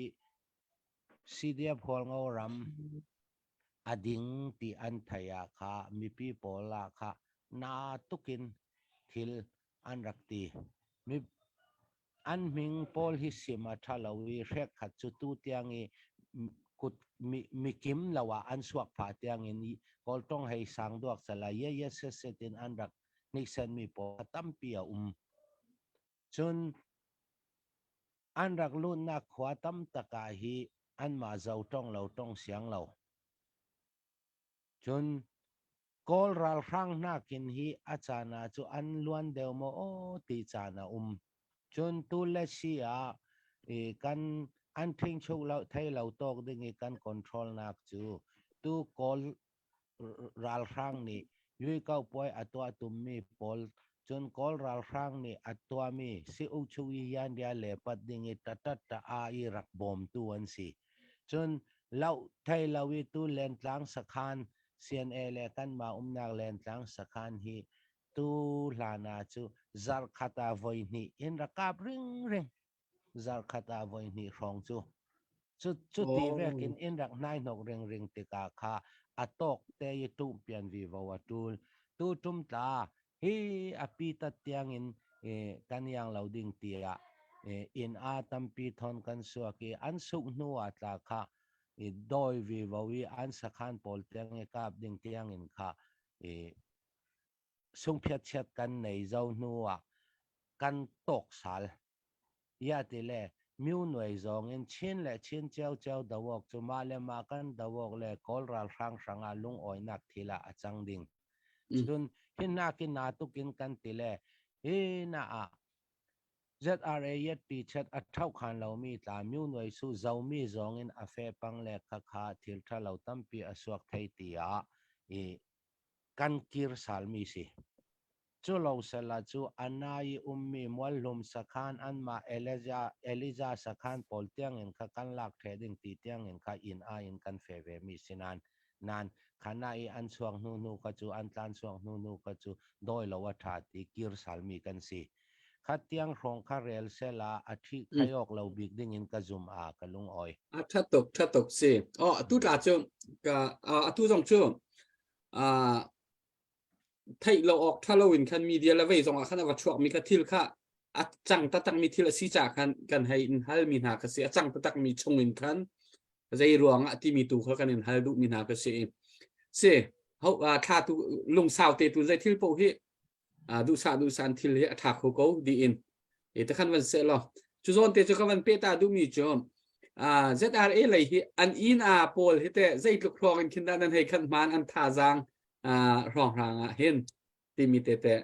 CDF Hualngo ram a ding ti an theih ah kha mipi pawl ah kha na tukin thil an rak ti. Mi an hming pawl hi sim a ṭha lo i hrekkhat cu tu tiang i kut mi, mikim lo ah an suak phah tiang in Kawltong hei sang duak sala ye ye set set in an rak hniksen mi pawl tampi a um. Cun An rak lutnak khua tamtak ah hi anmah zo ṭong lo ṭong siang lo. Cun Kawl ralhrang nakin hi a caan ah cu an luan deuh maw aw ti caan a um. Cun tu le si ah i kan an ṭhingchuk lo thei lo tawk ding i kan control nak cu tu Kawl ralhrang nih Yuikaupuai a tuah tummi pawl cun Kawl ralhrang nih a tuahmi si-u-chu-yi yandia le pat ding i ta-ta-ta-a i rak bawmtu an si. Cun loh thei lo i tu lentlang sakhan CNA le kanmah umnak lentlang sakhan hi tu hlan ah cu zarhkhat ah voi hnih in rak kap ringring. Zarhkhat ah voi hnih hrawng cu. Cu cu ti vekin in rak hnaihnok ringring tikah kha a tawk te i ṭumhpian vivo a ṭul. Tu ṭum tla hi a pi tat tiangin kan iang lo ding tiah inn a tampi thon kan suak i an suk hnu ah tla kha i dawi vivo i an sakhan pawl tiang i kap ding tiangin kha i sungphiatchiat kan nei zo hnu ah kan tawk sal. Ya ti le myu nuai zong in Chin le Chin ciocio dawok cu mah le mah kan dawok le Kawl ralhrang hrangah lungawinak thil ah a cang ding. Cun hi nakin na tukin kan ti le hi na ah ZRA yet pi chet a thau khan lomi tla myu nuai su zomi zong in a fe pang le kha kha thil tha lo tampi a suak thei tiah i kan kir salmi si. Cu lo sela cu Anna i ummi mualhlum sakhan anmah Elijah, Elijah sakhan pawl tiangin kha kan lak ṭheh ding ti tiangin kha inn ah in kan fe vemi si nain nain khana i an chuak hnu hnu kha cu an tlan chuak hnu hnu kha cu dawi lo a ṭha ti kir salmi kan si. Kha tiang hrawng kha rel sela a ṭhi khai awk lo bik ding in ka zum a ka lung awi.
A ṭha tuk, ṭha tuk si. Oh, atu tla cu ka atu zong cu theih lo awk ṭha lo in khan media le vei zong ah khan a va chuak mi kha thil kha A cang taktak mi thil a si caah khan kan hei in hal mi hna kha si. A cang taktak mi chung in khan zei ruang ah timi tu kha kan in hal duh mi hna kha si. Si ho thla tu lungsau te tu zei thil paoh hi duhsah duhsah an thil hi a tha kho ko diin e te khan van se lo cu zawn te cu ka van pe ta duh mi cu ZRA lei hi an inn a pawl hi te zeitluk hrawng in khin dah nan hei khan hman an thazaang hrawng hrang ah hin timi te te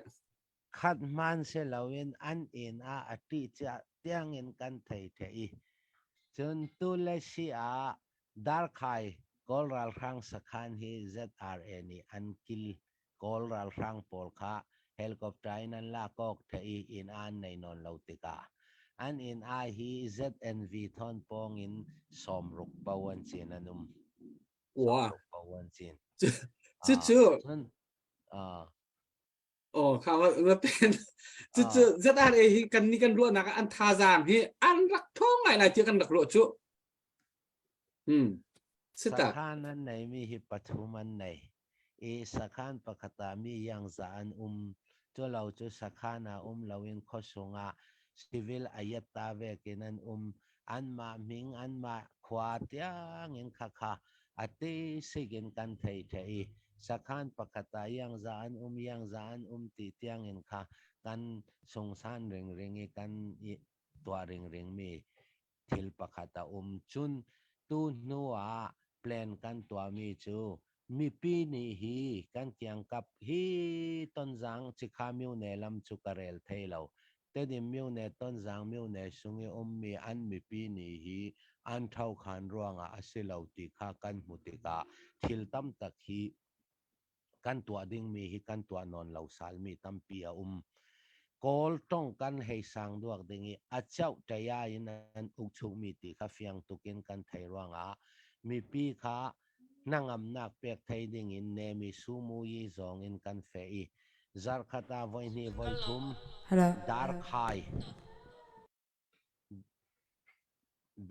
Khat hman si loin an inn ah a ṭih tiangin kan thei thei i cun tu le si ah Darkhai Kawl ralhrang sakhan hi ZRA nih an kil Kawl ralhrang pawl kha helicopter in an lak awk thei i inn an nei nawn lo tikah an inn ai hi ZNV thawn pawng in 60 po an cin an um.
Wow.
60 po an cin.
Cucu
Cun ah
Oh, kha va pen. Cucu ZRA hi kan ni kan ruahnak ah an thazaang hi an rak thawng ngai lai tiah kan rak ruah cu. Hmm. Sita.
Sakhan an neimi hi pathum an nei. I sakhan pakhat ah mi yangza an um. Cu lo cu sakhan ah um loin khuasung ah civil ayatta vekin an um. Anmah ming anmah khua tiangin khakha a ti sikin kan thei the i sakhan pakhat ah iangza an um iangza an um ti tiangin kha kan sungsan ringring i kan i tuah ringring mi thil pakhat a um. Cun tu hnu ah plan kan tuahmi cu mipi nih hi kan kiangkap hi Tonzang Cikha myone lam cu ka rel thei lo. Tedim myone Tonzang myone sung i ummi an mipi nih hi an ṭhokhan ruangah a si lo ti kha kan hmu tikah thil tam tak hi kan tuah dingmi hi kan tuah nawn lo salmi tampi a um. Kawl tong kan hei sang duak ding i a chauh ṭaya in an uk chungmi ti kha fiang tukin kan thei ruangah mipi kha hnangamnak pek thei ding in nemi sumuyi zong in kan fe i zarkhat ah voihnih voithum
Hello.
darkhai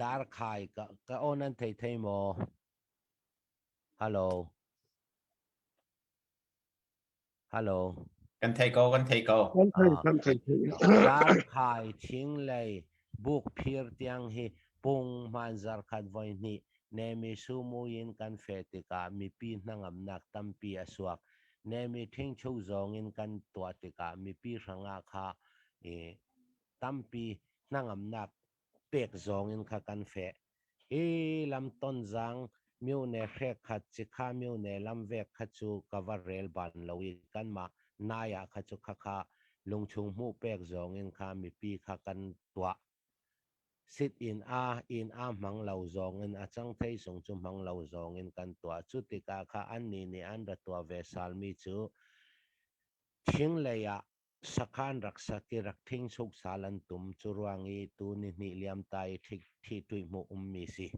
darkhai ka ka aw nan thei thei maw? Hello. Hello.
Kan thei ko, kan thei ko.
Kan thei, kan thei.
Darkhai thinglei buk phir tiang hi pung hman zarkhat voi hnih nemi sumu in kan fe tikah mipi hnangamnak tampi a suak. Nemi thingchu zong in kan tuah tikah mipi hrangah kha i tampi hnangamnak pek zong in kha kan feh. Hi lam Tonzang myone hrekhat cikha myone lam vek kha cu ka va rel ban lo i kanmah nai ah kha cu khakha lungchung hmuh pek zong in kha mipi kha kan tuah. Sit in a inn a hmang lo zong in a cang thei sung cu hmang lo zong in kan tuah. Cu tikah kha annih nih an ra tuah ve salmi cu thinglei ah Sakhan rak sak i rak ṭhing suksal an tum. Cu ruang i tu nihnih liamta i ṭhi hmuh ummi si.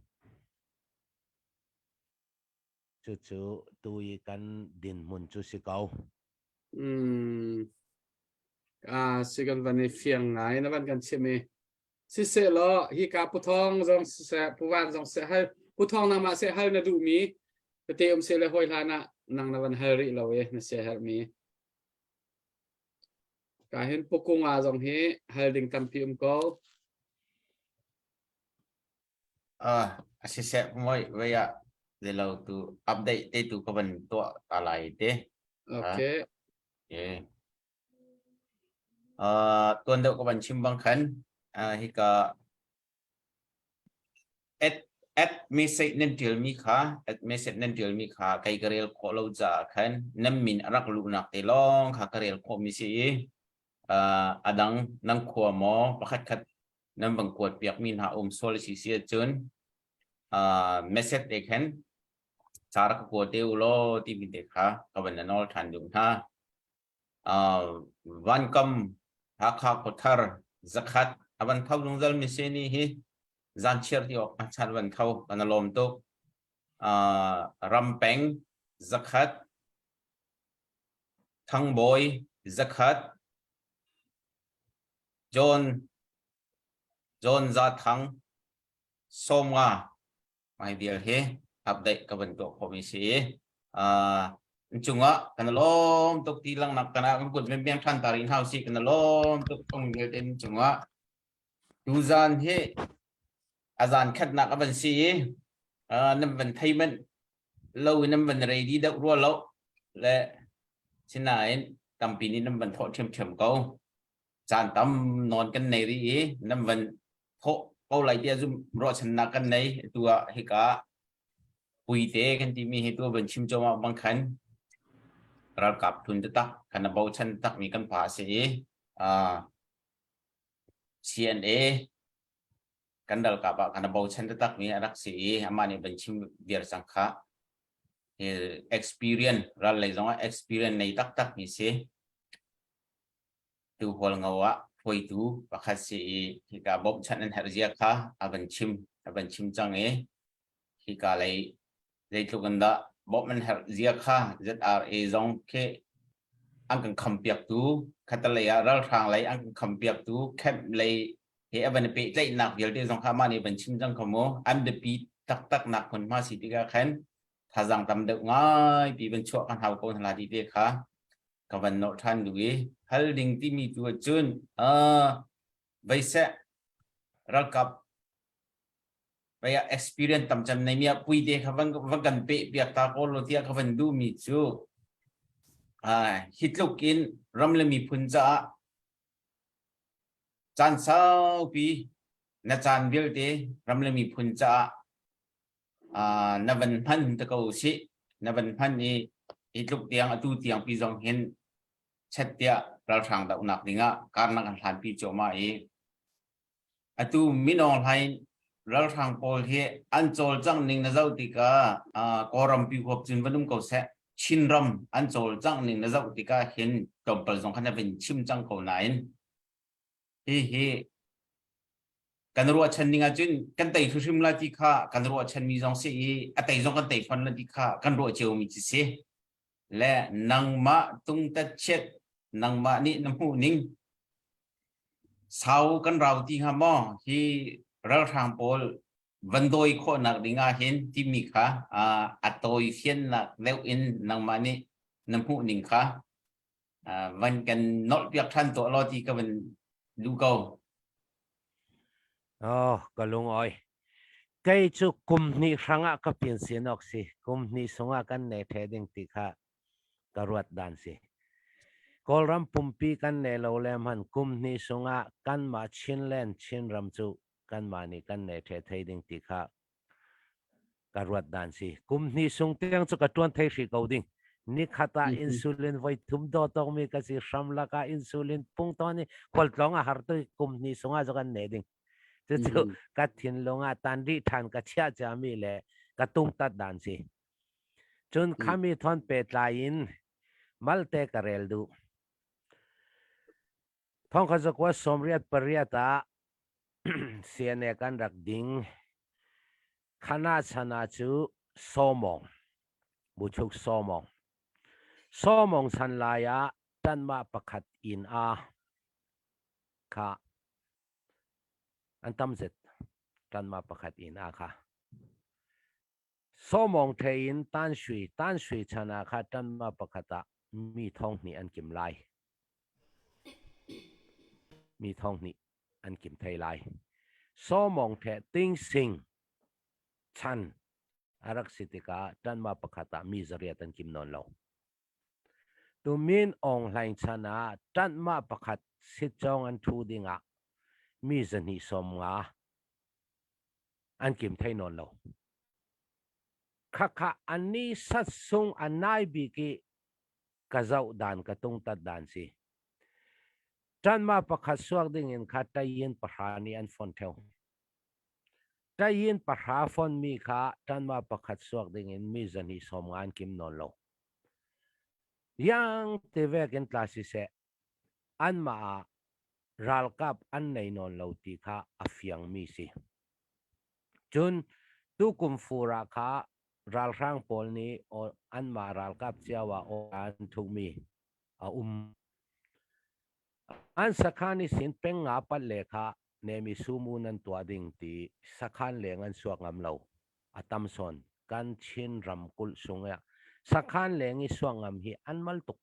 Cucu tu i kan dinhmun cu si ko.
Mm. Ah, si kan van i fiang ngai na van kan chim i siseh law hi ka puthong zong siseh puvan zong seh hal puthong nangmah seh hal na duh mi tete um se le hoi hlan ah nang na van hal rih lo e na sia herh mi Ka hin pukung ah zong hi hal ding tampi um ko.
Ah, a siseh moi vei ah zelo tu update te tu ka van tuah ta lai te.
Okay.
Okay. Uh, tuan deuh ka van chim bang khan uh, hika At at message nan ṭialmi kha at message nan ṭialmi kha kei ka rel khawh lo caah khan nan min a rak luhnak te lawng kha ka rel khawhmi si i uh, a dang nan khua maw pakhatkhat nan van kuat piakmi hna um sual si si ahcun uh, message te khan ca rak ka kua te u law timi te kha ka van na nawl ṭhan duh hna. Uh, Vankam Hakha Khuathar zakhat a van tho zungzal mi si ni hi zan chiar ti awk a chan van tho kan lawm tuk. Uh, Rampeng zakhat Thangbawi zakhat John John Za Thang Sawmnga mai vial hi update ka van tuah khawh mi si i uh, Cungah kan lawm tuk ti langnak kana kan kut biang than ta rin hau si kan lawm tuk ong vialte cungah tuzan hi azan khatnak a van si i nan van thei manh lo in nan van ready deuh rua lo le sinain tampi nih nan van thawh ṭhiamṭhiam ko. Caan tam nawn kan nei rih i nan van thawh ko lai tiah zum ruahchannak kan nei. Atu ah hika puite kan timi hi tu van chim cuahmah bang khan ralkap hlun taktak kan a bochan takmi kan pa a si i CNA kan ralkap ah kan a bochan taktak mi a rak si i amah nih van chim viar cang kha. Hi experience ral lei zong ah experience nei taktak mi si. Tu Hualngo ah hruaitu pakhat si i hika bawmhchanh an herh zia kha a van chim a van chim cang i hika lei zeitluk in dah bawmh an herh zia kha ZRA zong khi an kan khampiaktu khatalei ah ralhrang lei an kan khampiaktu camp lei he a van i pehtlaihnak vialte zong kha amah nih van chim cang kha mu. An biapi taktak nak hmunhma si tikah khan thazaang tam deuh ngai pi van chuah kan hau ko hna la ti te kha ka van nolh ṭhan duh i hal ding timi tu ahcun uh, veiseh ralkap vei ah experience tam cem nei mi ah pui te kha van van kan pe piak ta ko lo tiah ka van duh mi cu uh, hi tluk in ram le miphun caah caan saupi na caan vialte ram le miphun caah uh, na van hman te ko sih na van hman i hi tluk tiang atu tiang pi zong hin chet tiah ralhrang dohnak dingah karnak an hlanpi cuahmah i atu minawng hlain ralhrang pawl hi an cawlcangh ning na zoh tikah uh, Kawlram pi huap cun van um ko seh Chinram an cawlcangh ning na zoh tikah hin tlawmpal zong khan na van chim cang ko nain hihi kan ruahchan ning ahcun kan tei hrimhrim la ti kha kan ruahchan mi zong si i a tei zong kan tei fon la ti kha kan ruah cio mi ci si le nangmah tungtat chiat nangmah nih na hmuh ning sau kan rau ti hnga maw hi ralhrang pawl van dawi khawhnak ding ah hin timi kha a tawi fiannak deuh in nangmah nih na hmuh ning kha van kan nolh piak ṭhan tuah law ti ka van duh ko.
Oh, ka lung oi. Kei cu kum hnih hrangah ka pin sin awk si. Kum hnih sungah kan nei the ding ti kha ka ruat dan si. Kawlram pumpi kan nei lo le hman kum hnih sungah kanmah Chinland Chinram cu kanmah nih kan nei the thei ding ti kha ka ruat dan si. Kum hnih sung tiang cu ka tuan thei hri ko ding. Nikhat ah insulin voi thum do tawk mi ka si hram laka insulin pung ton i khualtlawng a har tu kum hnih sung ah cu kan ne ding. Cucu ka thinlung ah tan rih than ka chiah cia mi le ka tung tat dan si. Cun khami thon pe tlai in malte ka rel duh. Thongkhat zakua 88 ah CNA kan rak ding. Khana chana cu Sawmawng, Buchuk Sawmawng. Sawmawng chan lai ah tanmah pakhat inn a kha an tam zet. Tanmah pakhat inn a kha. Sawmawng the in Tanshui, Tanshui chan ah kha tanmah pakhat ah mi thong hnih an kim lai. Mi thong hnih an kim thei lai. Sawmawng the Tingsing chan a rak si tikah ṭanma pakhat ah mi zariat an kim nawn lo. Tu Min Aung Hlaing chan ah ṭanhma pakhat sitcawng an ṭhu dingah mi zahnih 50 an kim thei nawn lo. Khakha an ni sat sung an nai bik i ka zoh dan ka tungtat dan si. Ṭanma pakhat suak ding in kha tayin pahra nih an fon theo. Tayin pahra fon mi kha ṭanma pakhat suak ding in mi zahnih 50 an kim nawn lo. Yang te vek in tla siseh, anmah ah ralkap an nei nawn lo ti kha a fiang mi si. Cun tukum fur ah kha ralhrang pawl nih anmah ralkap cio ah an thuhmi a um. An sakhan i sin peng nga pat le kha nemi sumu nan tuah ding ti sakhan leng an suak ngam lo. A tam sawn kan Chin ramkulh sung ah. Sakhan leng i suang ngam hi an mal tuk.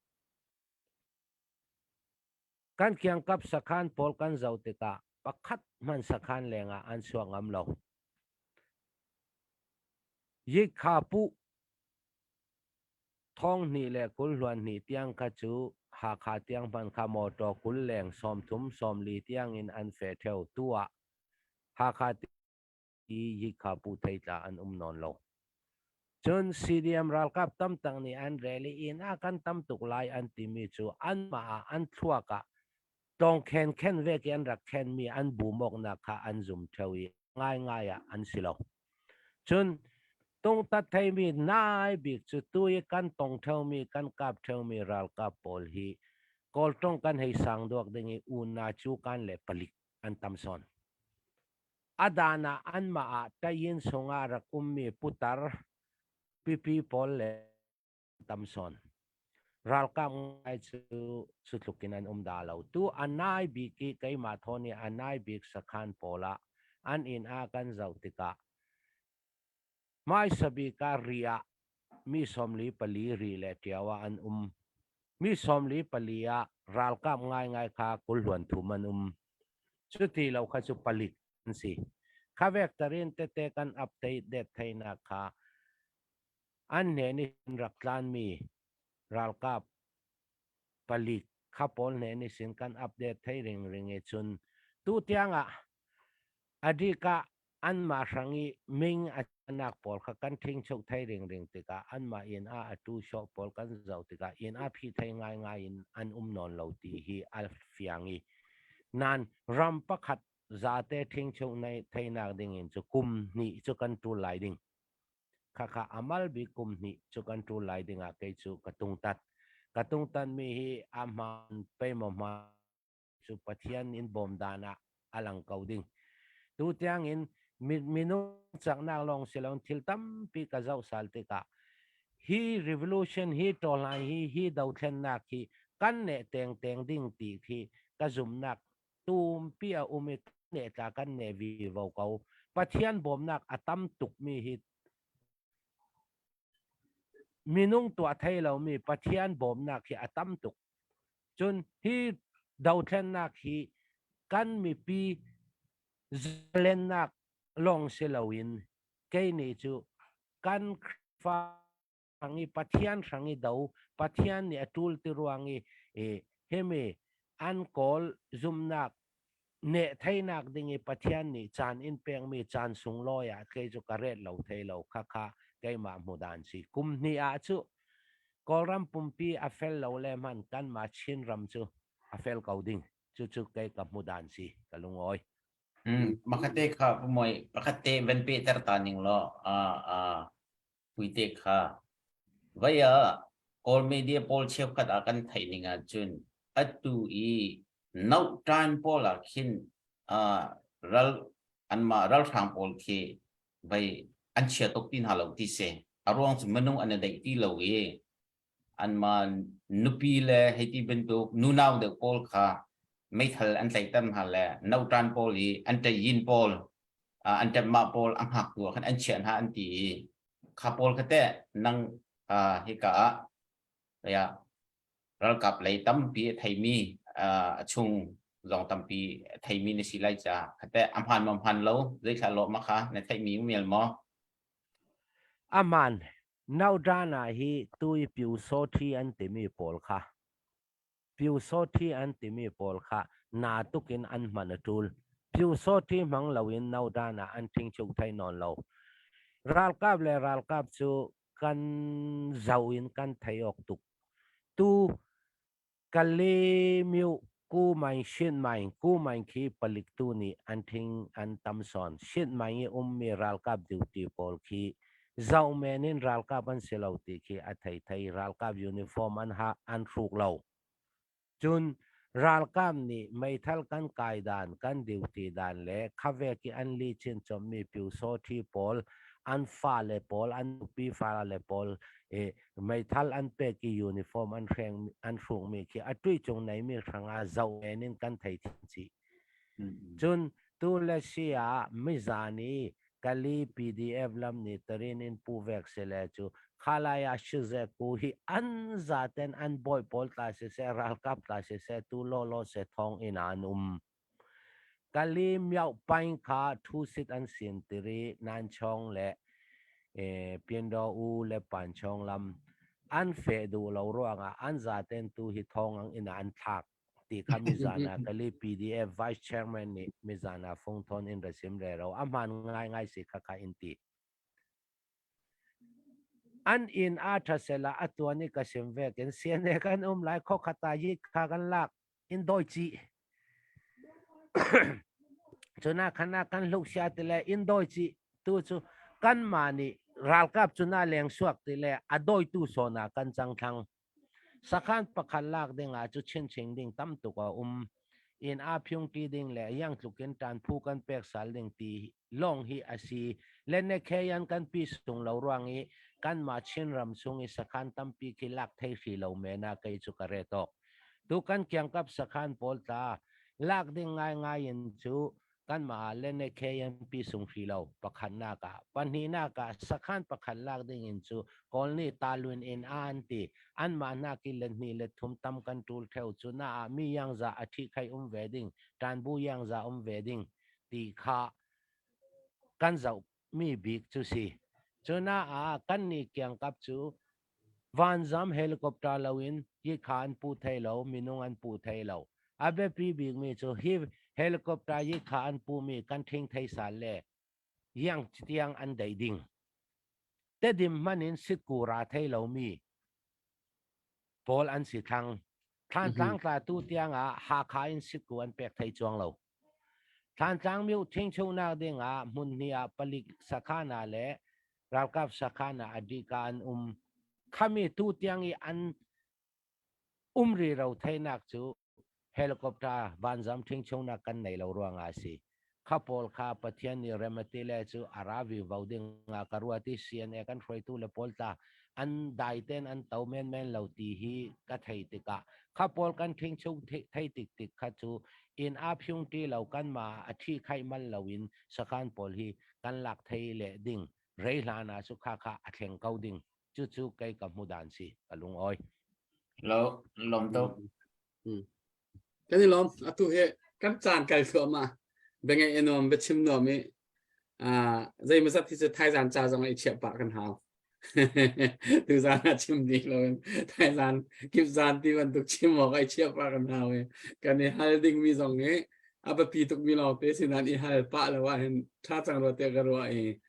Kan kiangkap sakhan pawl kan zoh tikah pakhat hmanh sakhan leng ah an chuak ngam lo. Yikha puh thong hnih le 20 hluan hnih tiang kha cu Hakha tiang hmanh kha motor 20 leng 30 40 tiang in an fe theo. Tu ah Hakha i yikha pu thei tla an um nawn lo. Cun CDM ralkap tamtak nih an rel i inn ah kan tam tuk lai an timi cu anmah ah an thluak ah tlawngkhen khen vek i an rak khenmi an bumawknak kha an zum theo i ngaingai ah an si lo. Cun tungtat theimi nai bik cu tu i kan tong theomi kan kap theomi ralkap pawl hi Kawltong kan hei sang duak ding i una cu kan le palik an tam sawn. A dan ah anmah ah tayin sungah rak ummi putar pipi pawl le tam sawn. Ralkap ngai cu cu tluk in an um dah lo. Tu a nai bik i keimah thawn i a nai bik sakhan pawl ah an inn ah kan zoh tikah Hmaisa bik ah ri ah mi 44 ri le ṭio ah an um. Mi 44 ah ralkap ngaingai kha 23 an um. Cuti lo kha cu palik an si. Kha vek tarin tete kan update det theinak kha an hnen i rak tlanmi ralkap palik kha pawl hnen i sin kan update thei ringring i cun tu tiang ah adik ah anmah hrang i ming a nak pawl kha kan ṭhingchuk thei ringring tikah anmah inn ah a tu sawh pawl kan zoh tikah inn ah phi thei ngaingai in an um nawn lo ti hi a fiang i nan ram pakhat zate ṭhingchuk theinak ding in cu kum hnih cu kan ṭul lai ding. Khakha amal bik kum hnih cu kan ṭul lai ding ah kei cu ka tungtat. Ka tungtat mi hi a hmaan pei maw hmaan cu Pathian in bawm dan ah a lang ko ding. Tu tiang in minung caknak lawng si loin thil tampi ka zoh sal tikah hi revolution hi ṭawlai hi hi dothlennak hi kan neh tengteng ding ti khi ka zumnak tumpi a um i ne tla kan ne vivo ko. Pathian bawmnak a tam tukmi hi Minung tuah thei lomi Pathian bawmnak hi a tam tuk. Cun hi dothlennak hi kan mipi zalennak lawng si loin kei nih cu kan Khrihfa hrang i Pathian hrang i do Pathian nih a ṭul ti ruang i himi an kawl zumnak neh theinak ding i Pathian nih caan in pekmi caan sunglawi ah kei cu ka ret lo thei lo khakha keimah hmudan si. Kum hnih ah cu Kawlram pumpi a fel lo le hman kanmah Chinram cu a fel ko ding. Cucu kei ka hmudan si ka lungawi.
Makate kha pumoi pakhat te van pehter ta ning law a a puite kha vai ah Kawl media pawl cheukhat ah kan theih ning ahcun atu i nohṭan pawl ah khin ral anmah ralhrang pawl khi vai an chia tuk ti hna lo ti si. A ruang cu minung an i daih ti lo i anmah nupi le hei ti bantuk nunau deuh pawl kha meithal an tlaihter hna le nohṭan pawl i an ṭayin pawl an ṭemhmah pawl a hngaktu ah khan an chiah hna an ti i kha pawl kha teh nang hika ah ya ralkap lei tampi a theimi a chung zong tampi a theimi na si lai ca kha teh a hmaan maw hmaan lo zeithla lawh ma kha na theihmi mial maw?
Aman Naudana hi tui pyu sawthi an timi pawl kha Pyusawṭhi an timi pawl kha naa tuk in an hman a ṭul. Pyusawṭhi hmang loin nodan ah an ṭhingchuk thai nawn lo. Ralkap le ralkap cu kan zoh in kan thei awk tuk. Tu Kale-myo Ku Maing Shin Maing Ku Maing khi palik tu nih an ṭhing an tam sawn. Shin Maing i ummi ralkap duty pawl khi zoh men in ralkap an si lo ti khi a thei thei ralkap uniform an ha an hruk lo cun ralkap nih meithal kan kai dan kan duty dan le khavek i an li chin chommi pyusawthi pawl an fale pawl an nupi fale pawl i meithal an pek i uniform an hreng an hrukmi khi a tui cung neimi hrangah zoh men in kan thei thin chih cun tu le si ah mizan i Kali PDF lam nih tarin in pu vek sele cu. Khalaya Shize ku hi an zaten an bawi pawl tla siseh ralkap tla siseh tu lawlaw se thong in an um. Kali Myauk Paing kha thu-sit an sin tiri Nanchong le Pyindaw U le Panchong lam an feh duh lo ruangah an zaten tu hi thong ang inn ah an thlak ti kha mizan ah Kali PDF Vice Chairman nih mizan ah fungthawn in ra sim rero. A hmaan ngaingai si kha kha in ti. An inn aa ṭha sehla a tuan i ka sim vek in CNA kan um lai khawkhat ah yit kha kan lak in dawi chih. Cuna khan ah kan hluk sia ti le in dawi chih tu cu kanmah nih ralkap cu na leng suak ti le a dawitu sawn ah kan cang thlang. Sakhan pakhat lak ding ah cu chinchin ding tam tuk a um. Inn aa phiung ti ding le yang tluk in ṭan phu kan pek sal ding ti lawng hi a si. Lenekheyan kan pi sung lo ruang i kanmah Chinram chung i sakhan tampi khi lak thei hri lo men ah kei cu ka re tawk. Tu kan kiangkap sakhan pawl tla lak ding ngaingai in cu kanmah ah LNKNP sung hri lo pakhatnak ah pahnihnak ah sakhan pakhat lak ding in cu Kawl nih talwin in a an ti anmah nak i let hnih let thum tam kan ṭul theo cu na ah mi yangza a ṭhi khai um ve ding ṭanbu yangza um ve ding ti kha kan zoh mi bik cu si cu na ah kan nih kiangkap cu Vanzam helicopter loin yikha an pu thai lo, minung an pu thai lo. A biapi bikmi cu hi helicopter yikha an pumi kan ṭhing thei sal le iang tiang an deih ding. Tedim hmanh in sitku ra thei lomi pawl an si thlang. Thlantlang tla tu tiang ah Hakha in sitku an pek thei cuang lo. Thlantlang myu ṭhingchungnak ding ah hmun hnih ah palik sakhan ah le ralkap sakhan ah a dika an um. Khami tu tiang i an um ri ro theinak cu helicopter vanzam ṭhingchungnak kan nei lo ruangah a si. Kha pawl kha Pathian nih remati le cu a ra vivo ding ah ka ruat i CNA kan hruaitu le pawl tla an dai ten an to menmen lo ti hi ka thei tikah kha pawl kan ṭhingchung thei tik tik kha cu inn a phiung ti lo kan ma a ṭhi khaih mal lo in sakhan pawl hi kan lak thei le ding rei hlan ah cu kha kha a thleng ko ding cucu kei ka hmu dan si ka lung oi
lo lom to
Kan i lawm atu hi kan caan kal thluahmah biangeih i nuam biachim nuam i zeimawzat hi cu thaizan ca zong i chiah pah kan hau tuzan ah chim dih loin thaizan kipzan ti bantuk chim awk ai chiah pah kan hau i kan i hal dingmi zong hi a biapi tukmi lawngte sinan i hal pah lo ahhin ṭha cang rua tiah ka ruah i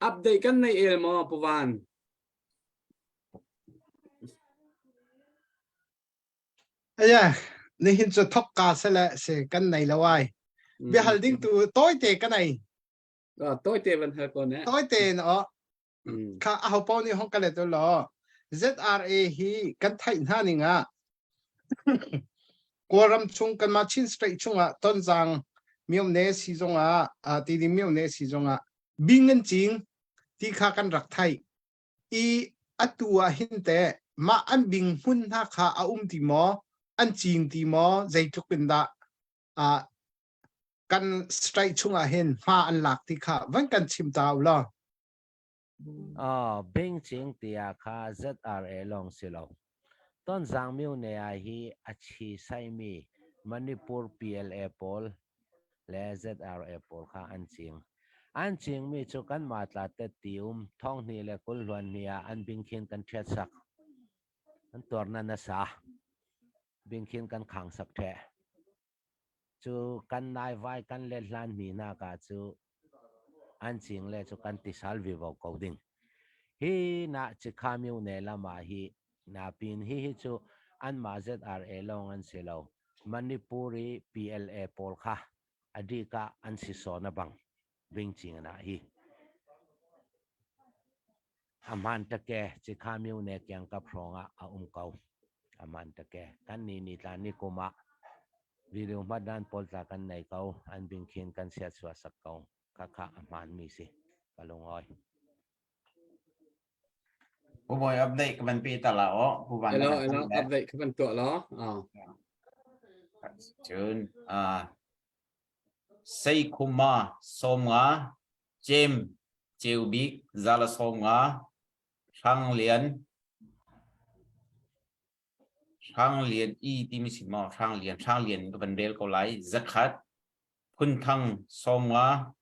update kan nei el maw Puvan?
Aya, nihin cu thokka sele se kan nei lo ai. Biahal ding tu tawite ka nei.
Tawite van hal ko ne.
Tawite na o. Kha a ho pau nih hong ka let law. ZRA hi kan theih hna ning ah Kawlram chung kanmah Chin State chungah Tonzang myone si zongah Tidim myone si zongah bing an cing ti kha kan rak theih. I atu ah hin teh mah an bing hmun hna kha a um ti maw an cing ti maw zeitluk in dah uh, kan strike chungah hin hma an lak ti kha van kan chim ta u law.
Oh, bing cing tiah kha ZRA lawng si lo. Tonzang myone ah hi a chi saimi Manipur PLA pawl le ZRA pawl kha an cing. An cingmi cu kanmah tla tet ti um thonghnih le 20 hluan hnih ah an bingkhin kan ṭhiat sak. An tuarna nasa. Bingkhin kan khang sak ṭheh. Cu kan naivai kan let hlan mi nak ah cu an cing le cu kan tisal vivo ko ding. Hi na cikha myone lam ah hi na pin hi hi cu anmah ZRA lawng an si lo. Manipur i PLA pawl kha a dika an si sawn a bang bingcing na hi. A hmaan take cikha myone kiangkap hrawng ah a um ko. A hmaan take kan ni ni tla ni kum ah video hmatdan pawl tla kan nei ko an bingkhin kan siat sak ko khakha a hmaan mi si ka lungawi.
Pu Bawi update ka van pe ta la o. Pu Van
Hello, hello, update ka van tuah lo. Ah.
Cun ah Seikhuma 50 Cem Ceubik Zala 50. Hrang Lian Hrang Lian i timi si maw Hrang Lian Hrang Lian ka van rel ko lai zakhat Phunthang 50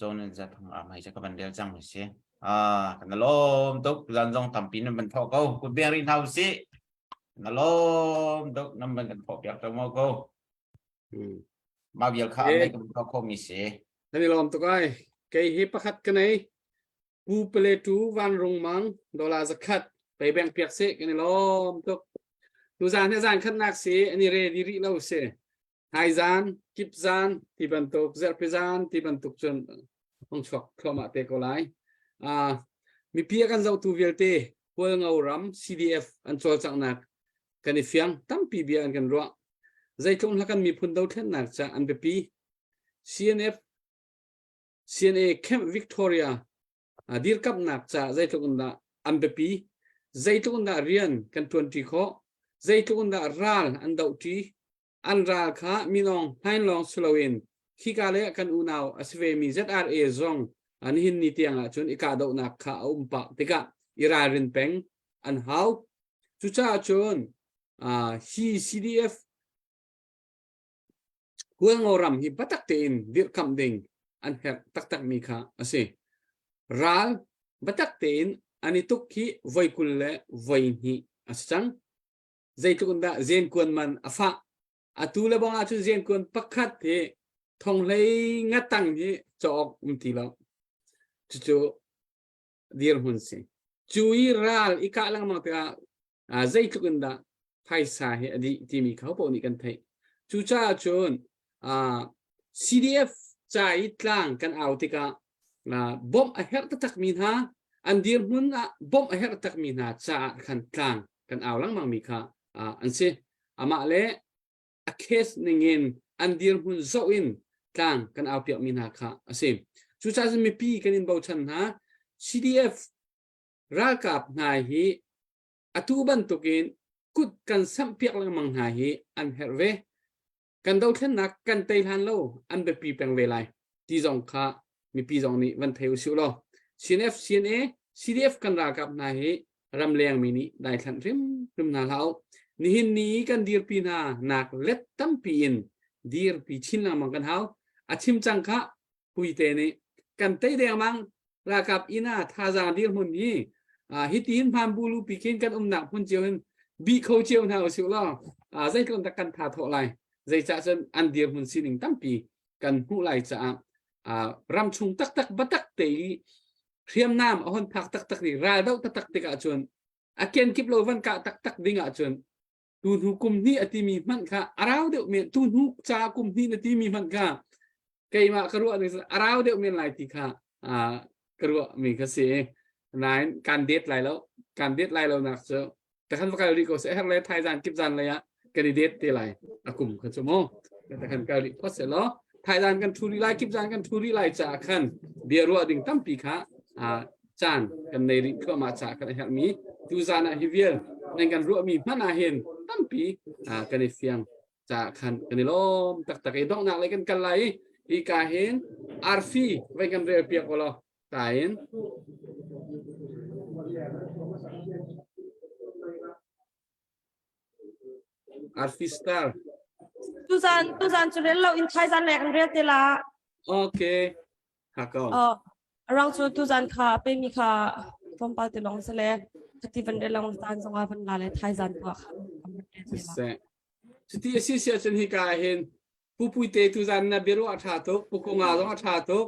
Cawn zathang a mai ka van rel cang mi si. Ah kan lawm tuk zan zong tampi nan van thawh ko kut beng rih hna usih. Na lawm tuk nan van kan thawh piak to mo ko. Mah vial kha a kan thawh kho mi si.
Kan i lawm tuk ai. Kei hi pakhat ka nei. Pu Pale tu Van Rung Mang dollar zakhat pei bank piak se kan i lawm tuk. Tu zan he zan khatnak si ani ready rih lo si. Haizan, kipzan ti bantuk, zerpizan ti bantuk cun hong chuak thluahmah te ko lai. Uh, mipi a kan zohtu vialte Hualngo ram CDF an cawlcanghnak kan i fiang tampi bia an kan ruah. Zeitluk hla kan miphun dothlennak ca an biapi. CNF CNA Camp Victoria uh, dirkamnak ca zeitluk in dah an biapi. Zeitluk in dah rian kan ṭuanṭi khawh. Zeitluk in dah ral an dohṭi. An ral kha minawng hlain lawng si loin khika le kan unau a si vemi ZRA zong nihin ni tiang ahcun i kahdohnak kha a um pah tikah i ralrin peng an hau. Cucaah cun hi CDF Hualngo ram hi biatak tein dirhkamh ding an herh taktakmi kha a si. Ral biatak tein an i tuk hi voi 20 le voi hnih a si cang. Zeitluk in dah zenkuan man a fah. Atu le bang ahcun zenkuan pakhat hi thonghlei ngatang hi cawk um ti lo. Cucu dirhmun si. Cu i ral i kah lengmang tikah zeitluk in dah phaisa hi a dih timi kha paoh nih kan theih. Cucaah cun CDF ca i tlang kan au tikah bawmh a herh taktakmi hna an dirhmun ah bawmh a herh takmi hna caah khan tlang kan au lengmang mi kha an si. Amah le a case ningin an dirhmun zoh in tlang kan au piakmi hna kha a si. Cucaah cun mipi kan in bochan hna. CDF ralkap hna hi atu bantukin kut kan samh piak lengmang hna hi an herh ve. Kan dothlennak kan tei hlan lo an biapi peng ve lai ti zong kha mipi zong nih van thei usih law CNF CNA CDF kan ralkap hna hi ramleng mi nih daithlanh hrimhrim hna hlah u. Nihin ni kan dirpi hna nak let tampi in dirpi chin lengmang kan hau. A chim cang kha puite nih kan tei dengmang ralkap inn ah thazaang dirhmun hi hitin hmanbu lupi khin kan umnak hmun cio in bi kho cio hna usih law zeitluk dah kan tha thawh lai zeicah cun an dirhmun sining tampi kan hmuh lai caah ram chung taktak batak te i hriamnam a hon phak taktak ri ral doh taktak tikah cun a kenkip lo van kah taktak ding ahcun tu hnu kum hnih a timi hmanh kha a rau deuh men tu hnu ca kum hnih na timi hmanh kha keimah ka ruah ning a rau deuh men lai ti kha ka ruah mi kha si nain kan det lai lo kan det lai lo nak cu takhan va kal rih ko se her le thaizan kip zan lei ah kan i det te lai a kum kha cu mu takhan kal rih phot se law thaizan kan thu rih lai kip zan kan thu rih lai ca khan bia ruah ding tampi kha caan kan nei rih thluahmah caah kan herhmi tuzan ah hi vial nan kan ruahmi hmanh ah hin tampi kan i fiang caah khan kan i lawm taktak i donghnak lei kan kal lai i hi ka hin arfi vai kan rel piak ulaw ta in arfi star
Tuzan tuzan cu rel lo in thaizan le kan rel te la.
Okay. Ha ko.
Oh, arang cu tuzan kha a pemi kha tlawmpal te lawng si le khati van rel lawng zan zongah van la le thaizan tu ah khan kan van rel te la.
Siseh. Cuti a si si ahcun hika ah hin Pu Puite tuzan na biaruah a ṭha tuk, Pu Kunga zong a ṭha tuk.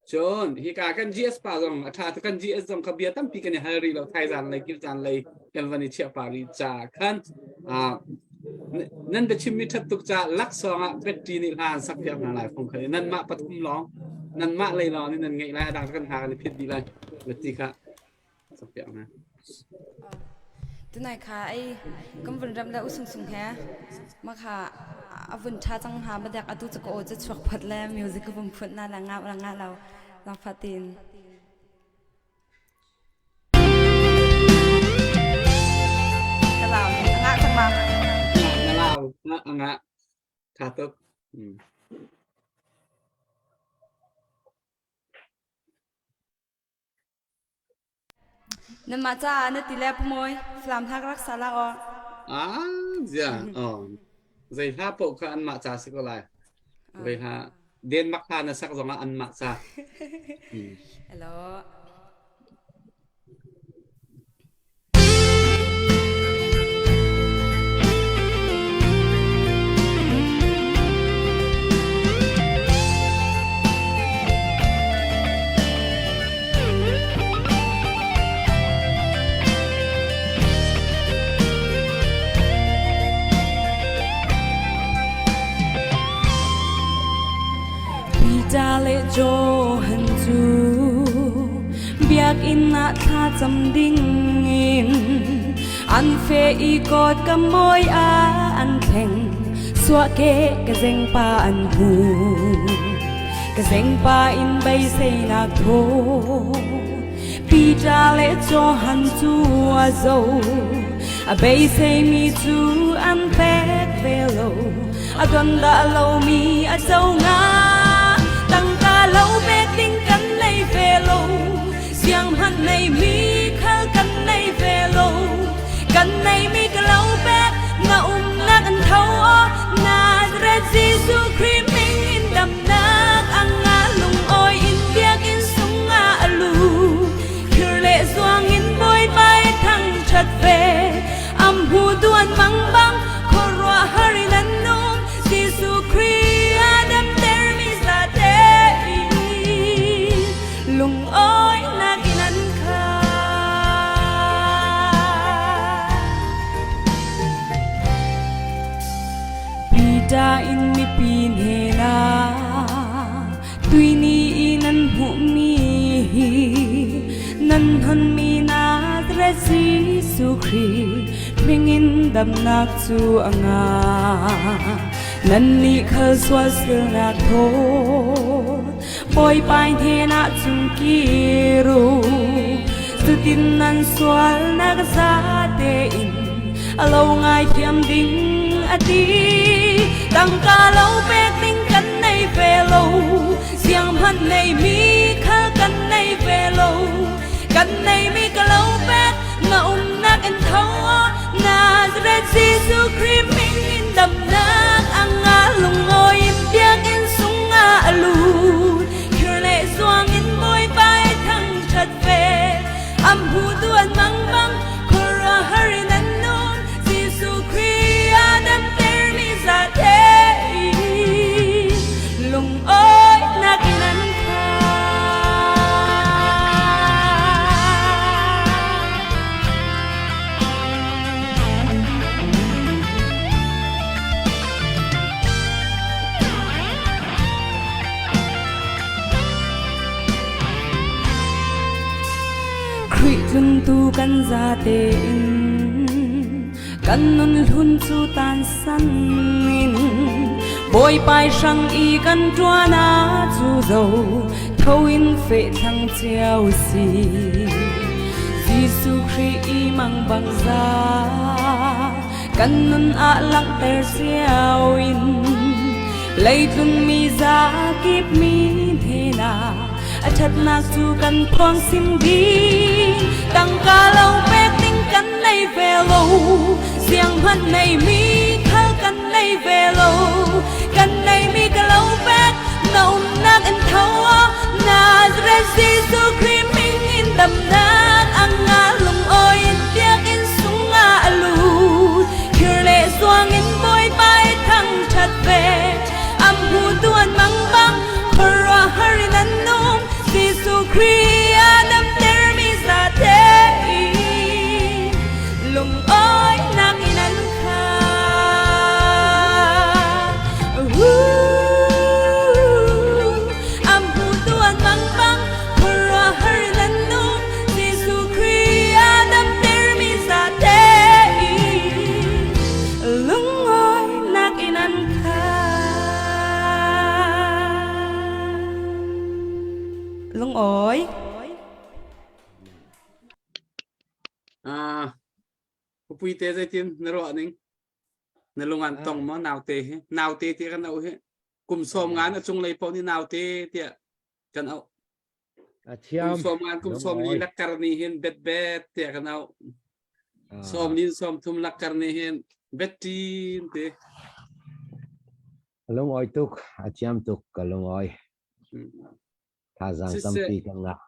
Cun hika kan GS pa zong a ṭha tuk. Kan GS zong kha bia tampi kan i hal rih lo. Thaizan lei kilzan lei kan van i chiah pah rih caah khan ah nan biachimmi ṭhat tuk caah laksawng ah Betty nih hla an sak piak hna lai fung kha nanmah pathum lawng nanmah lei lawng nih nan ngeih lai a dang kan hna kan i phit dih lai Betty kha sak piak hna.
Tunai kha ei kan vun ram le usung sung he ma kha a vun tha cang ha ma dek atu chu ko chu chuak phot le music ka vun phut na la nga la nga lo la fatin
Ka lau nga cang ma.
Na lau nga nga tha tuk.
Namah caah na ti le pumawi Falam hla ka rak sa la aw.
Ah, zia. Oh. Zei hla paoh kha anmah ca si ko lai. Zei hla Denmark hla na sak zongah anmah ca.
Hello. Peter le Johan cu biakinn ah thlacam dingin an fe i kawt ka mawi ah an thleng suahke ka zengpa an hmu ka zengpa in beiseinak thaw Peter le Johan cu a zo a beiseimi cu an pek ve lo a don dah lomi a co nga tangka lo pek ding kan nei ve lo siang hmanh nei mi khal kan nei ve lo kan nei mi ka lo pek na umnak an tho o Nazareth Jesuh Khrih min in damnak ang nga lungawi in biakinn sungah a lu khir le zuang in bawipa i thangṭhat ve am hu duan mang bang khuaruahhar in an um Jesuh Khrih a damtermi zate lungawinak in an khat. Peter in mipi hnenah tuini i nan hmuhmi hi nan honmi Nazareth Jesuh Khrih mingin damnak cu a ngah. Nannih khal sual silnak thaw Bawipa hnenah cung kir u. Cutin nan sualnak zate in a lo ngaithiam ding a ti. Tangka lo pek ding kan nei ve lo, siang hmanh neimi kha kan nei ve lo. Kan neimi ka lo pek, na umnak in tho Nazareth Jesuh Khrih min in damnak a nga lungawi in biakinn sungah a lut. Khir le zuang in Bawipa i thangṭhat ve. Am hu duan mang bang khuaruahhar in an um. Jesuh Khrih a damtermi zate lungawinak in an khat. Khrih tluntu kan zate in kan nun hlun cu tansan in Bawipa hrang i kan ṭuan ah cu zo tho in feh thlang cio si. Jesuh Khrih i mang bang za kan nun ah langhter cio in leitlun mi za kip mi hna a ṭhatnak cu kan phuang sim ding tangka lo pek ding kan nei ve lo siang hmanh nei mi khal kan nei ve lo kan nei mi ka lo pek na umnak in tho Nazareth Jesuh Khrih min in damnak ang nga lungawi in biakinn sungah a lut khir le zuang in Bawipa i thangṭhat ve am hu tuan mang bang khuaruahhar in an um Jesuh Khrih a damtermi zate lungawinak in an khat. Am hmutu an mang bang khuaruahhar in an um Jesuh Khrih a damtermi zate lungawinak in an khat. Lungawi.
Ah, Pupuite zeitin na ruah ning? Na lung an tong maw naute hi? Naute ti kan auh hi. Kum sawm ngan a cunglei paoh nih naute tiah kan auh.
A thiam.
Kum som an kum som li lakkar ni hin bet bet te kan au. Som ni som thum lakkar ni hin bet tin te.
Lung oi tuk, a thiam tuk ka lung oi. Thazaang tampi ka ngah.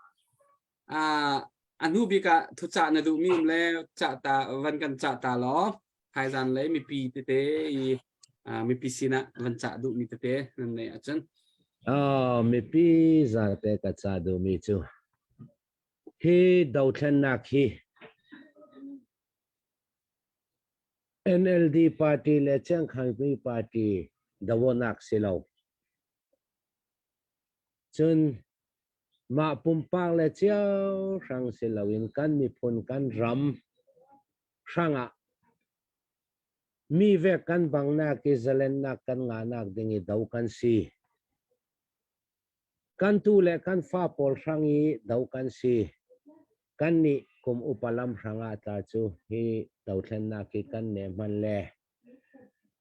A hnu bik ah thucah na duhmi um le cah ta van kan cah ta law thaizan le mipi tete i mipi sinah van cah duhmi tete nan neih ahcun.
Oh, mipi zate ka ca duhmi cu hi dothlennak hi NLD party le Chiangkhangmi party donak si lo. Cun mah pumpak le cio hrang si loin kan miphun kan ram hrangah mi ve kan bangnak i zalennak kan ngahnak ding i do kan si. Kan tu le kan fa pawl hrang i do kan si. Kan nih kum upa lam hrangah tla cu hi dothlennak hi kan ne hman le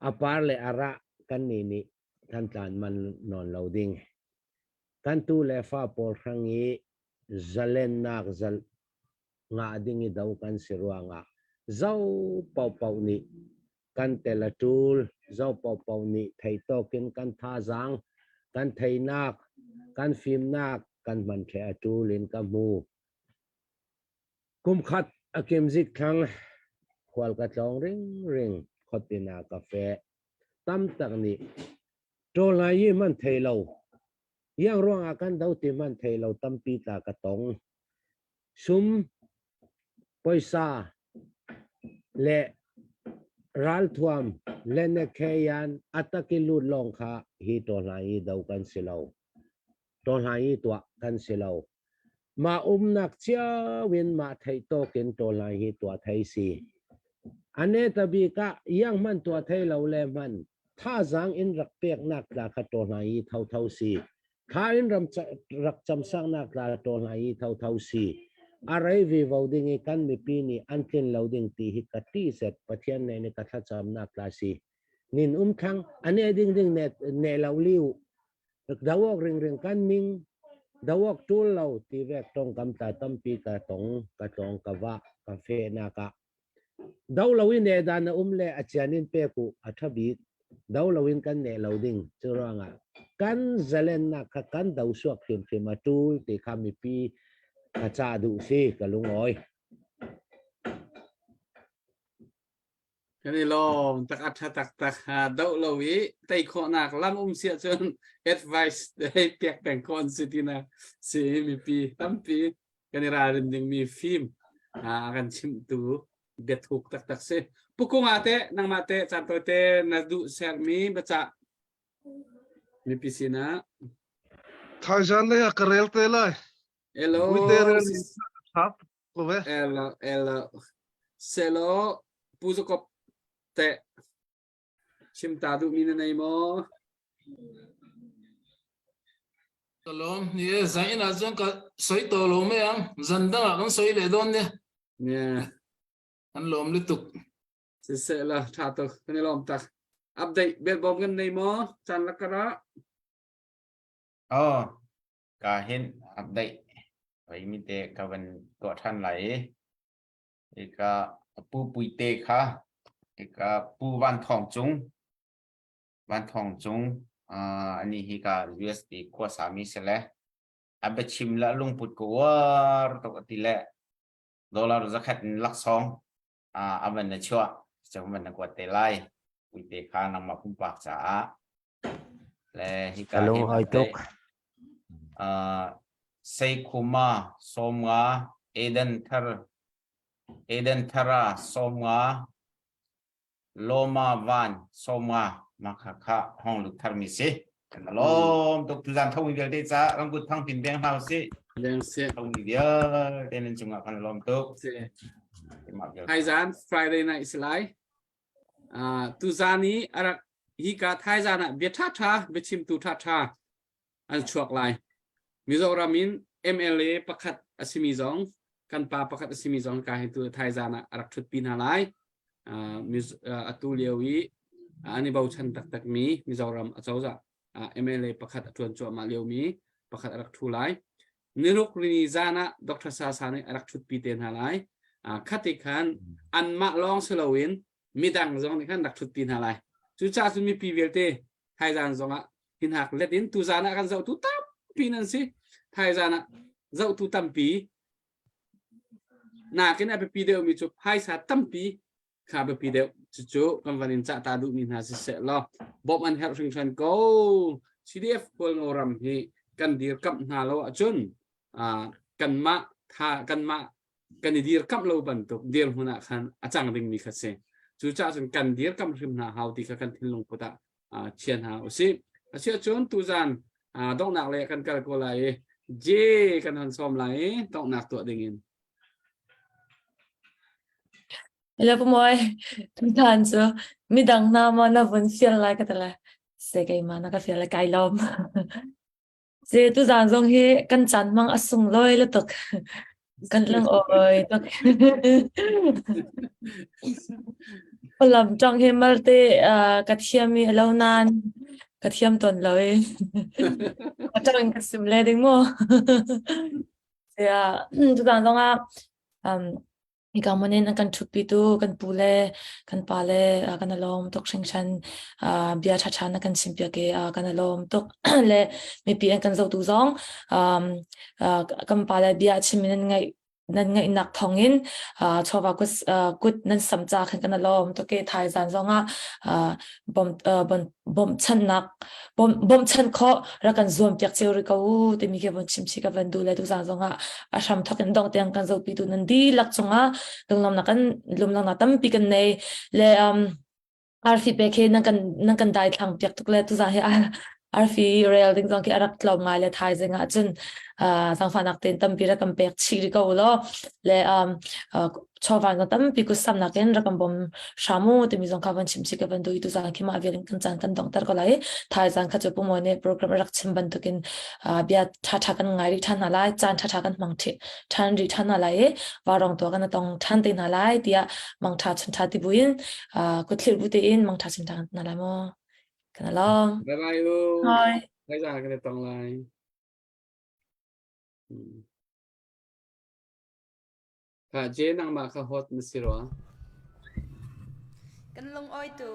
a par le a rah kan nih nih kan tlan man nawn lo ding. Kan tu le fa pawl hrang i zalennak zal ngah ding i do kan si ruangah zo paohpaoh nih kan tel a ṭul, zo paohpaoh nih thei tawkin kan thazaang, kan theinak, kan fimnak kan hman ṭhe a ṭul in ka hmu. Kum khat a kim zik thlang khual ka tlawng ringring khuatin ah ka feh. Tam tak nih ṭawl yi hman thei lo, iang ruangah kan do ti hman thei lo tampi tla ka tong. Sum, poisa le ralthuam lenekheyan ataki lut lawng kha hi ṭawl yi do kan si lo. Ṭawl yi tuah kan si lo. Mah umnak cio in mah theih tawk in ṭawl hi tuah thei si. Ane tabik ah iang hman tuah thei lo le hman thazaang in rak peknak tla kha ṭawl hi thotho si. Tha in ram rak camsaknak tla ṭawl hi thotho si. A rei vivo ding i kan mipi nih an tlin lo ding ti hi ka ti set Pathian ne nih ka thlacamnak tla si. Nin um thlang ane ding ding ne ne lo liu Dawok ringring kan ning dawok ṭul lo ti vek tongkam ta tampi ka tong ka tlawng ka vah ka fehnak ah do lo in ne dan a um le a cian in pek u a ṭha bik do lo in kan ne lo ding cu ruangah kan zalennak kha kan do suak hrimhrim a ṭul ti kha mipi ka ca duh si ka lungawi.
Kan i lawm tak a tha taktak ha doh lo i tei khawhnak lam um si ahcun advice hei pek peng khawh an si tinak si mipi tampi kan i ralrin dingmi fim a kan chimhtu biathuk taktak si. Pukung ah teh nangmah teh caan tawi te na duh sermi biacah mipi sinah.
Thaizan lei ah ka rel te lai.
Hello.
Puite rel thap ko ve.
Elo elo. Selo Pu Zakop te chim ta duh mi na nei maw?
Ka lawm ni e zan in ah cun ka soi to lo me ang zan dang ah kan soi le dawn ne.
Yeah.
An lawm lutuk.
Siseh la tha tuk kan i lawm tak. Update bel bom kan nei maw? Chan lakara.
Oh, Ka hin update mi te ka van tuah ṭhan lai i hika Pu Puite kha hika Pu Van Thawng Cung Van Thawng Cung ani hi ka USD khuasa mi si le a biachim le a lungput ka uar tuk a ti le dollar zakhat in laksawng a van na chuah cu van na kuat te lai Puite kha nangmah pumpak caah Le hika
Ka lung
hin
oi tuk.
Uh, Seikhuma 50 Eden Thar Eden Thara 50 Loma Van 50 mah kha kha hong lut thar mi si. Kan lawm tuk tuzan tho mi vialte ca rangkut thang tin beng hna si.
Leng si.
Tho mi vialte nan cungah kan lawm tuk.
Si. Haizan Friday night si lai. Uh, tuzan i arak hika thaizan ah bia ṭhaṭha biachimtu ṭhaṭha an chuak lai. Mizoram in MLA pakhat a simi zong kan pa pakhat a simi zong ka hi tu thaizan ah a rak ṭhutpi hna lai. Uh, atu lio i an i bochan taktakmi Mizoram acozah MLA pakhat a ṭuan cuahmah liomi pakhat a rak ṭhu lai. Niruk rini zan ah Dr. Sasa nih a rak ṭhutpi te hna lai. Khati khan anmah lawng si loin midang zong nih khan rak ṭhutpi hna lai. Cucaah cun mipi vialte thaizan zong ah hinhak let in tuzan ah kan zohtu tampi nan si. Thaizan ah zohtu tampi nakin a biapi deuhmi cu phaisa tampi kha biapi deuh cucu kan van in cah ta duhmi hna siseh law bawmh an herh hringhran ko CDF Hualngo ram hi kan dirkamh hna lo ahcun kanmah tha kanmah kan i dirkamh lo bantuk dirhmun ah khan a cang dingmi kha si cucaah cun kan dirkamh hrim hna hau ti kha kan thinlung put ah chia hna usih asiahcun tuzan donghnak le kan kal ko lai i J kan hon sawm lai i donghnak tuah ding in
Hello Pumoy, tutan cu midang hna maw na vun fial lai ka ti le se keimah na ka fial le kai lawm. Se tuzan zong hi kan caan hmang a sunglawi le tuk. Kan lung awi tuk. Lam tong hi malte ka thiam i lo nan ka thiam ton lo i. Ka tong ka sim le ding mu. Tiah tuzan zong ah um, hika hmun in an kan ṭhutpitu kan pu le kan pa le uh, kan i lawm tuk hringhran uh, bia ṭhaṭha na kan chimpiak i uh, kan i lawm tuk le mipi an kan zohtu zong um, uh, kan pa le bia chim in nan ngaih nan ngaihnak thawngin uh, chawva kut, uh, kut nan sam ca khan kan i lawm tuk i thaizan zongah uh, bom, uh, bon, bawmchannak bawmchan khawh rak kan zuam piak cio rih ko u timi khi von chim chih ka van duh le tuzaan zongah a hram thawk in dong tiang kan zohpi tu nan dihlak cungah lunglawmnak kan lunglawmnak tampi kan nei le um arfi pek hi nan kan nan kan dai thlang piak tuk le tuzaan hi arfi rel ding zong khi a rak tlawm ngai le thaizing ah cun zangfahnak tein tampi rak kan pek chih rih ko law le um chawva na tampi kutsamnak in rak kan bawm hram u timi zong kha van chim chih ka van duh i tuzaan khi mah vial in kan caan kan donghter ko lai thaizaan kha cu pumaw nih program rak chim bantukin bia ṭhaṭha kan ngai rih ṭhan hna lai caan ṭhaṭha kan hmang ṭhan rih ṭhan hna lai i varong tua kan tong ṭhan te hna lai tiah mangṭha chun ṭha ti buin kutthlir bu tein mangṭha chun ṭha kan hna lai maw kan along
Bye bye u.
Hi.
Thaizaan kan i tong lai. Kha Je nangmah kha hot na si rua.
Kan lung awi tu.